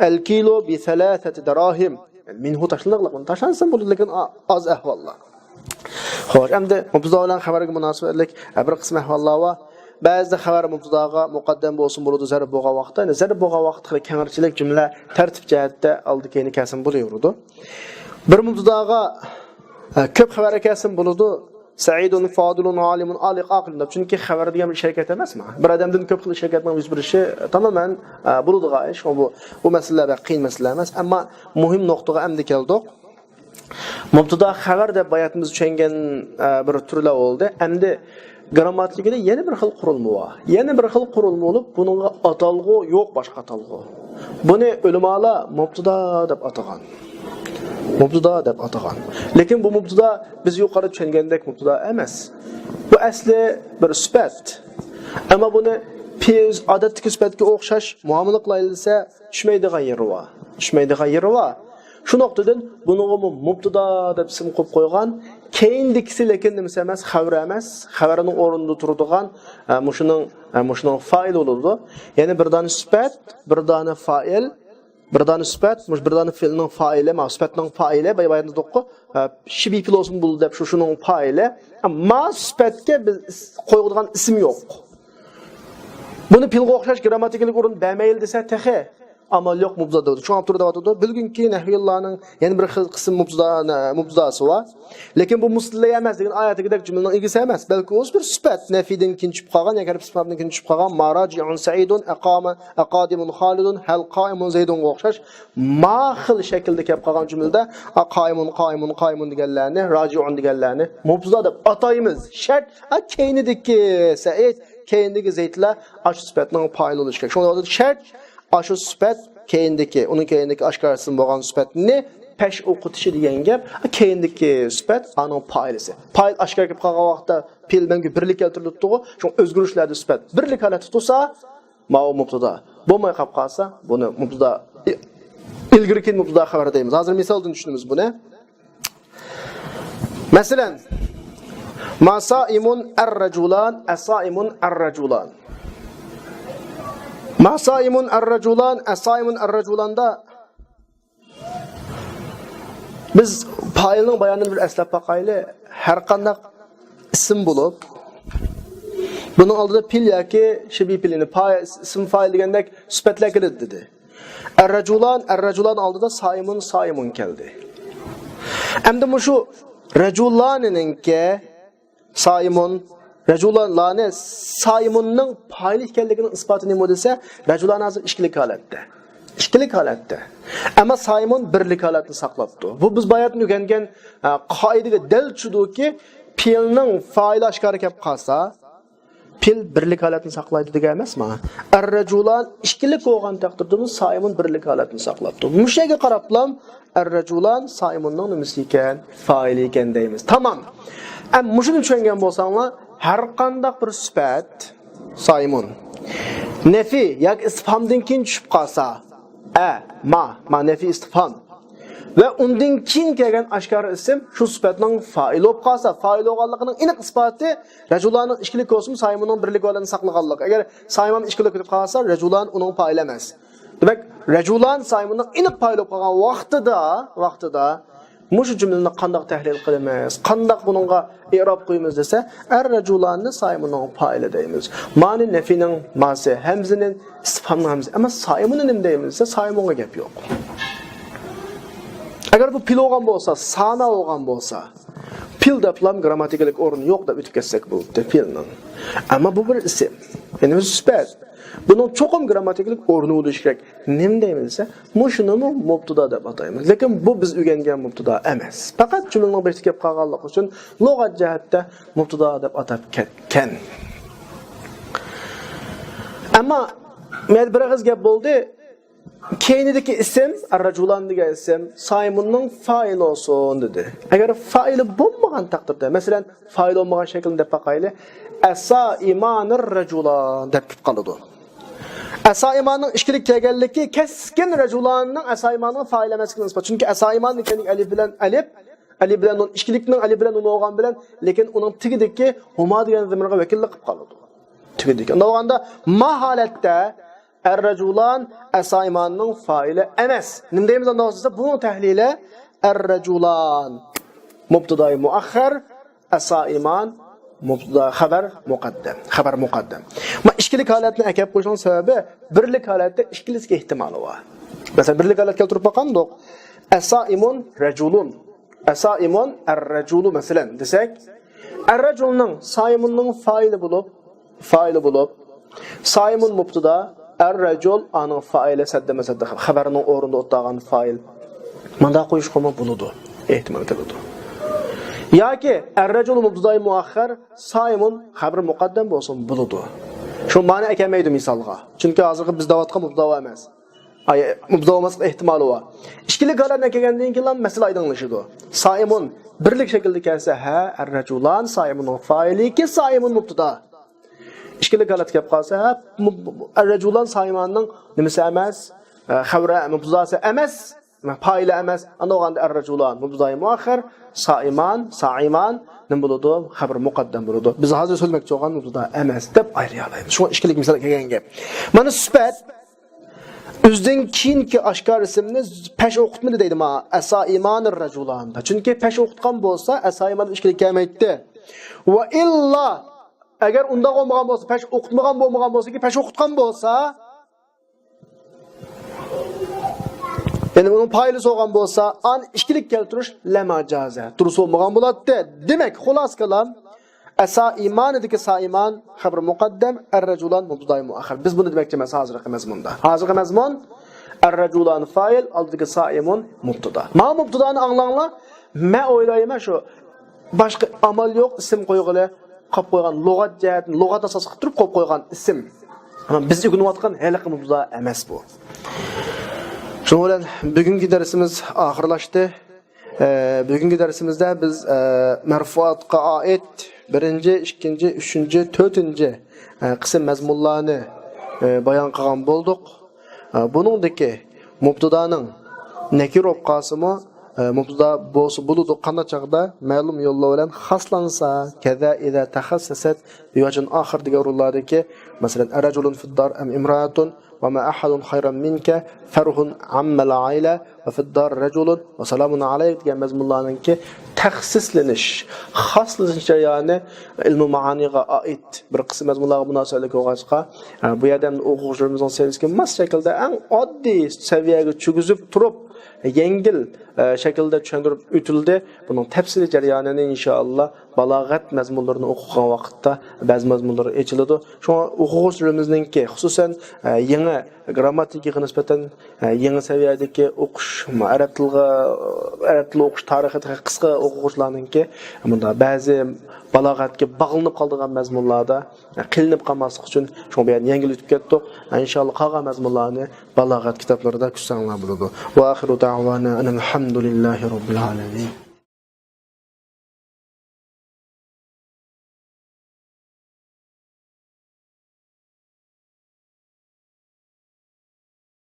ئەل كىلو بى سەلاسەتى دەراھىم. مىنھۇ تاشلىنىدىغان، تاشلانسىمۇ بولىدۇ، لېكىن ئا-، ئاز ئەھۋاللار. خوش، ئەمدى مۇبتىدا بىلەن خەۋەرگە مۇناسىۋەتلىك، ئە، بىر قىسىم ئەھۋاللار بار. بەزىدە خەۋەر مۇبتىداغا مۇقەددەم بولسىمۇ بولىدۇ، زەرب بولغان ۋاقىتتا. يەنى زەرب بولغان ۋاقىتتا خېلى كەڭرىچىلىك جۈملە تەرتىپ جەھەتتە ئالدى كەينى كەلسىمۇ بولۇۋېرىدۇ. بىر مۇبتىداغا، ئە، كۆپ خەۋەر كەلسىمۇ بولىدۇ. سەئىدۇن، فادىلۇن، ئالىمۇن، ئالىق، ئاقىلۇن دەپ. چۈنكى خەۋەر دېگەن بىر ئىش ھەرىكەت ئەمەسمۇ؟ بىر ئادەمدىن كۆپ خىل ئىش ھەرىكەتنىڭ يۈز بېرىشى تامامەن، ئە، بولىدىغان ئىش. بۇ، بۇ مەسىلىلەر بەك قىيىن مەسىلە ئەمەس. ئەمما مۇھىم نۇقتىغا ئەمدى كەلدۇق. مۇبتىدا خەۋەر دەپ باياتىمىز چۈشەنگەن، ئە، بىر تۈرلەر بولدى. ئەمدى گىرامماتىكىدا يەنە بىر خىل قۇرۇلما بار. يەنە بىر خىل قۇرۇلما بولۇپ، بۇنىڭغا ئاتالغۇ يوق، باشقا ئاتالغۇ. بۇنى ئۆلىمالار مۇبتىدا دەپ ئاتىغان. مۇبتىدا دەپ ئاتىغان. لېكىن بۇ مۇبتىدا بىز يۇقىرىدا چۈشەنگەندەك مۇبتىدا ئەمەس. بۇ ئەسلى بىر سۈپەت. ئەمما بۇنى پېئىل ئادەتتىكى سۈپەتكە ئوخشاش مۇئامىلە قىلايلى دېسە، چۈشمەيدىغان يېرى بار. چۈشمەيدىغان يېرى بار. شۇ نۇقتىدىن بۇنىڭغىمۇ مۇبتىدا دەپ ئىسىم قويۇپ قويغان. كەينىدىكىسى لېكىن نېمىسى ئەمەس، خەۋىرى ئەمەس. خەۋەرنىڭ ئورنىدا تۇرىدىغان، ئە، مۇشۇنىڭ، ئە، مۇشۇنىڭ فائىلى بولىدۇ. يەنى بىر دانە سۈپەت، بىر دانە فائىل، بىر دانە سۈپەت، مۇشۇ بىر دانە فېئىلنىڭ فائىلى، ما سۈپەتنىڭ فائىلى، بايا بايان دېدۇققۇ، ئە، شىبى پېئىل بولسىمۇ بولىدۇ دەپ شۇ، شۇنىڭ فائىلى. ما سۈپەتكە بىز ئىس-، قويغۇدىغان ئىسىم يوق. بۇنى پېئىلغا ئوخشاش گىرامماتىكىلىق ئورۇن بەرمەيلى دېسە تېخى ئامال يوق، مۇبتىدا دەۋاتىدۇ. شۇڭا ئاپتور دەۋاتىدۇ، بۈگۈنكى نەھۋىيلارنىڭ يەنە بىر خىل قىسىم مۇبتىدا، مۇبتىداسى بار. لېكىن بۇ مۇستىلى ئەمەس دېگەن ئايەتتىكىدەك جۈملىنىڭ ئىگىسى ئەمەس، بەلكى ئۇ بىر سۈپەت، نەفىدىن كېيىن چۈشۈپ قالغان ياكى سۈپەتتىن كېيىن چۈشۈپ قالغان، ما راجىئۇن سەئىدۇن، ئەقامە، ئەقادىمۇن خالىدۇن، ھەل قائىمۇن زەيدۇنغا ئوخشاش ما خىل شەكىلدە كەپ قالغان جۈملىدە، ئا، قائىمۇن، قائىمۇن، قائىمۇن دېگەنلەرنى، راجىئۇن دېگەنلەرنى مۇبتىدا دەپ ئاتايمىز. شەرت، ئا، كەينىدىكى سەئىد، كەينىدىكى زەيدلەر ئاشۇ سۈپەتنىڭ پائىلى بولۇشى كېرەك. شۇڭا شەرت، ئاشۇ سۈپەت كەينىدىكى، ئۇنىڭ كەينىدىكى ئاشكارىسىدىن بولغان سۈپەتنى پەش ئوقۇتۇشى دېگەن گەپ، كەينىدىكى سۈپەت ئانىڭ پائىلىسى. پائىل ئاشكارا كېلىپ قالغان ۋاقىتتا پېئىل مەڭگۈ بىرلىك كەلتۈرۈلۈپتىغۇ، شۇڭا ئۆزگىرىشلەردە سۈپەت بىرلىك ھالەتتە تۇرسا، ماۋۇ مۇبتىدا. بولماي قاپ قالسا، بۇنى مۇبتىدا، ئىلگىرى كېيىن مۇبتىدا خەۋەر دەيمىز. ھازىر مىسالدىن چۈشىنىمىز بۇنى. مەسىلەن، ما سائمون ئەر رەجۇلان، ئەسائمون ئەر رەجۇلان. ما سائمون ئەر رەجۇلان، ئەسائمون ئەر رەجۇلاندا بىز پائىلنىڭ بايانىنى بىر ئەسلەپ باقايلى. ھەر قانداق ئىسىم بولۇپ، بۇنىڭ ئالدىدا پېئىل ياكى شىبھى پېئىل، يەنى پا-، ئىسىم فائىل دېگەندەك سۈپەتلەر كېلىدۇ دېدى. ئەر رەجۇلان، ئەر رەجۇلان ئالدىدا سائىمۇن، سائىمۇن كەلدى. ئەمدى مۇشۇ رەجۇلانىنىڭكى سائىمۇن، رەجۇلانلارنى سائىمۇننىڭ پائىل ئىكەنلىكىنىڭ ئىسپاتى نېمە دېسە، رەجۇلان ھازىر ئىككىلىك ھالەتتە. ئىككىلىك ھالەتتە. ئەمما سائىمۇن بىرلىك ھالەتنى ساقلاپتۇ. بۇ بىز باياتىن ئۆگەنگەن، ئە، قائىدىگە دەل چۈشىدۇكى، پېئىلنىڭ فائىلى ئاشكارا كەپ قالسا، پېئىل بىرلىك ھالەتنى ساقلايدۇ دېگەن ئەمەس مانا. ئەر رەجۇلان ئىككىلىك بولغان تەقدىردىمۇ سائىمۇن بىرلىك ھالەتنى ساقلاپتۇ. مۇشۇ يەرگە قاراپلام ئەر رەجۇلان سائىمۇننىڭ نېمىسى ئىكەن؟ فائىلى ئىكەن دەيمىز. تامام. ئەم مۇشۇنى چۈشەنگەن بولساڭلار، ھەر قانداق بىر سۈپەت سائىمۇن نەفى ياكى ئىستىفھامدىن كېيىن چۈشۈپ قالسا، ئە، ما، ما نەفى ئىستىفھام. ۋە ئۇندىن كېيىن كەلگەن ئاشكارا ئىسىم شۇ سۈپەتنىڭ فائىلى بولۇپ قالسا، فائىل بولغانلىقىنىڭ ئېنىق ئىسپاتى رەجۇلاننىڭ ئىككىلىك بولسىمۇ، سائىمۇننىڭ بىرلىك ھالەتنى ساقلىغانلىقى. ئەگەر سائىمۇن ئىككىلىك بولۇپ قالسا، رەجۇلان ئۇنىڭ فائىلى ئەمەس. دېمەك، رەجۇلان سائىمۇننىڭ ئېنىق فائىلى بولۇپ قالغان ۋاقتىدا، ۋاقتىدا مۇشۇ جۈملىنى قانداق تەھلىل قىلىمىز؟ قانداق بۇنىڭغا ئېراب قويىمىز دېسە، ئەر رەجۇلاننى سائىمۇننىڭ فائىلى دەيمىز. مانى نەفىنىڭ ماسى، ھەمزىنى ئىستىفھامنىڭ ھەمزىسى. ئەمما سائىمۇننى نېمە دەيمىز دېسە، سائىمۇنغا گەپ يوق. ئەگەر بۇ پېئىل بولغان بولسا، سانا بولغان بولسا، پېئىل دەپلام گرامماتىكىلىق ئورنى يوق دەپ ئۆتۈپ كەتسەك بولاتتى پېئىلنىڭ. ئەمما بۇ بىر ئىسىم. يەنى بىر سۈپەت. بۇنىڭ چوقۇم گرامماتىكىلىق ئورنى بولۇشى كېرەك. نېمە دەيمىز دېسە، مۇشۇنىمۇ مۇبتىدا دەپ ئاتايمىز. لېكىن بۇ بىز ئۆگەنگەن مۇبتىدا ئەمەس. پەقەت جۈملىنىڭ بېشىدا كەپ قالغانلىقى ئۈچۈن لۇغەت جەھەتتە مۇبتىدا دەپ ئاتاپ كەتكەن. ئەمما مەيلى، بىر ئېغىز گەپ بولدى. كەينىدىكى ئىسىم، ئەر-رەجۇلان دېگەن ئىسىم سايمۇننىڭ فائىلى بولسۇن دېدى. ئەگەر فائىلى بولمىغان تەقدىردە، مەسىلەن، فائىل بولمىغان شەكىلنى دەپ باقايلى. ئەسائىمانىر رەجۇلان دەپ كېلىپ قالىدۇ. ئەسائىماننىڭ ئىككىلىك كەلگەنلىكى كەسكىن رەجۇلاننىڭ ئەسائىماننىڭ فائىلى ئەمەسلىكىنى ئىسپات. چۈنكى ئەسائىمان ئىكەنلىكى ئەلىپ بىلەن ئەلىپ، ئەلىپ بىلەن نۇن، ئىككىلىكنىڭ ئەلىپ بىلەن نۇنى بولغان بىلەن، لېكىن ئۇنىڭ تېگىدىكى ھۇما دېگەن زېمىرغا ۋەكىللىك قىلىپ قالىدۇ. تېگىدىكى. ئۇنداق بولغاندا ما ھالەتتە ئەر-رەجۇلان ئەسائىماننىڭ فائىلى ئەمەس. نېمە دەيمىز ئانداق بولسا، بۇنىڭ تەھلىلى ئەر-رەجۇلان مۇبتىدائى مۇئەخخەر، ئەسائىمان مۇبتىدا، خەۋەر مۇقەددەم. خەۋەر مۇقەددەم. ما ئىككىلىك ھالەتنى ئەكەپ قويۇشنىڭ سەۋەبى بىرلىك ھالەتتە ئىككىلىسىگە ئېھتىمالى بار. مەسىلەن، بىرلىك ھالەت كەلتۈرۈپ باقامدۇق. ئەسائىمۇن رەجۇلۇن. ئەسائىمۇن ئەر-رەجۇلۇ مەسىلەن دېسەك، ئەر-رەجۇلنىڭ سائىمۇننىڭ فائىلى بولۇپ، فائىلى بولۇپ، سائىمۇن مۇبتىدا، ئەر-رەجۇل ئانىڭ فائىلى سەددە مەسەددە خەۋەرنىڭ ئورنىدا ئولتۇرغان فائىل. مانداق قويۇشقىمۇ بولىدۇ. ئېھتىمال كېلىدۇ. ياكى ئەر-رەجۇل مۇبتىدائى مۇئەخخەر، سائىمۇن خەبىر مۇقەددەم بولسۇن بولىدۇ. شۇ مەنە ئەكەلمەيدۇ مىسالغا. چۈنكى ھازىرقى بىز دەۋاتقان مۇبتىدا ئەمەس. ئاي، مۇبتىدا بولماسلىق ئېھتىمالى بار. ئىككىلىك ھالەتنى كەلگەندىن كېيىن مەسىلە ئايدىڭلىشىدۇ. سائىمۇن بىرلىك شەكىلدە كەلسە، ھە، ئەر-رەجۇلان سائىمۇننىڭ فائىلىكى سائىمۇن مۇبتىدا. ئىككىلىك ھالەت كەپ قالسا، ھە، مۇ-، مۇ-، ئەر-رەجۇلان سائىماننىڭ نېمىسى ئەمەس، ئە، خەۋرى، مۇبتىداسى ئەمەس، پائىلى ئەمەس. ئانداق بولغاندا ئەر-رەجۇلان مۇبتىدائى مۇئەخخەر، سائىمان، سائىمان نېمە بولىدۇ؟ خەبىر مۇقەددەم بولىدۇ. بىز ھازىر سۆزلىمەكچى بولغان مۇبتىدا ئەمەس دەپ ئايرىيالايمىز. شۇڭا ئىككىلىك مىسال كەلگەن گەپ. مانا سۈپەت ئۆزىدىن كېيىنكى ئاشكارا ئىسىمنى پەش ئوقۇتمىدى دەيدۇ مانا. ئەسائىمانىر رەجۇلاندا. چۈنكى پەش ئوقۇتقان بولسا، ئەسائىمان ئىككىلىك كەلمەيتتى. ۋە ئىللا، ئەگەر ئۇنداق بولمىغان بولسا، پەش ئوقۇتمىغان بولمىغان بولسا، پەش ئوقۇتقان بولسا، يەنى ئۇنىڭ پائىلى بولغان بولسا، ئان ئىككىلىك كەلتۈرۈش لەما جازە. دۇرۇس بولمىغان بولاتتى. دېمەك، خۇلاسە كالام، ئەسائىمانىدىكى سائىمان خەبىر مۇقەددەم، ئەر-رەجۇلان مۇبتىدائى مۇئەخخەر. بىز بۇنى دېمەكچى ئەمەس ھازىرقى مەزمۇندا. ھازىرقى مەزمۇن ئەر-رەجۇلان فائىل، ئالدىدىكى سائىمۇن مۇبتىدا. مانا مۇبتىدانى ئاڭلاڭلار. مەن ئويلايمەن شۇ باشقا ئامال يوق، ئىسىم قويغىلى قويۇپ قويغان، لۇغەت جەھەتتىن، لۇغەت ئاساس قىلىپ تۇرۇپ قويۇپ قويغان ئىسىم. ئەمما بىز ئۆگىنىۋاتقان ھېلىقى مۇبتىدا ئەمەس بۇ. شۇنىڭ بىلەن بۈگۈنكى دەرسىمىز ئاخىرلاشتى. ئە، بۈگۈنكى دەرسىمىزدە بىز، ئە، مەرفۇئاتقا ئائىت بىرىنچى، ئىككىنچى، ئۈچىنچى، تۆتىنچى، ئە، قىسىم مەزمۇنلارنى ئە، بايان قىلغان بولدۇق. ئە، بۇنىڭدىكى مۇبتىدانىڭ نەكىر بولۇپ قالسىمۇ، ئە، مۇبتىدا بولسا بولىدۇ، قانداق چاغدا؟ مەلۇم يوللار بىلەن خاسلانسا، كەزا ئىزا تەخەسسەسەت، بىۋەجھىن ئاخىر دېگەن ئورۇنلاردىكى، مەسىلەن، ئەرەجۇلۇن فىددار ئەم ئىمرائەتۇن ۋە ما ئەھەدۇن خەيرەن مىنكە، فەرھۇن ئەممەل ئائىلە ۋە فىددار رەجۇلۇن ۋە سالامۇن ئەلەيك دېگەن مەزمۇنلارنىڭكى تەخسىسلىنىش، خاسلىنىش جەريانى ئىلمۇ مائانىغا ئائىت بىر قىسىم مەزمۇنلارغا مۇناسىۋەتلىك بولغاچقا، ئە، بۇ يەردە ئەمدى ئوقۇغۇچىلىرىمىزنىڭ سەۋىيەسىگە ماس شەكىلدە ئەڭ ئاددىي سەۋىيەگە چۈشكۈزۈپ تۇرۇپ، يەڭگىل، ئە، شەكىلدە چۈشەندۈرۈپ ئۆتۈلدى. بۇنىڭ تەپسىلىي جەريانىنى ئىنشائاللا بالاغەت مەزمۇنلىرىنى ئوقۇغان ۋاقىتتا بەزى مەزمۇنلىرى ئېچىلىدۇ. شۇڭا ئوقۇغۇچىلىرىمىزنىڭكى، خۇسۇسەن، ئە، يېڭى گرامماتىكىغا نىسبەتەن، ئە، يېڭى سەۋىيەدىكى ئوقۇش، ئەرەب تىلىغا، ئەرەب تىلى ئوقۇش تارىخى تېخى قىسقا ئوقۇغۇچىلارنىڭكى، مۇنداق بەزى بالاغەتكە باغلىنىپ قالىدىغان مەزمۇنلاردا، ئە، قىينىلىپ قالماسلىق ئۈچۈن، شۇڭا بۇ يەرنى يەڭگىل ئۆتۈپ كەتتۇق. ئىنشائاللا قالغان مەزمۇنلارنى بالاغەت كىتابلىرىدا كۈتسەڭلار بولىدۇ. ۋە ئاخىرۇ دەئۋانا ئەنىل ھەمدۇلىللاھى رەببىل ئالەمىن.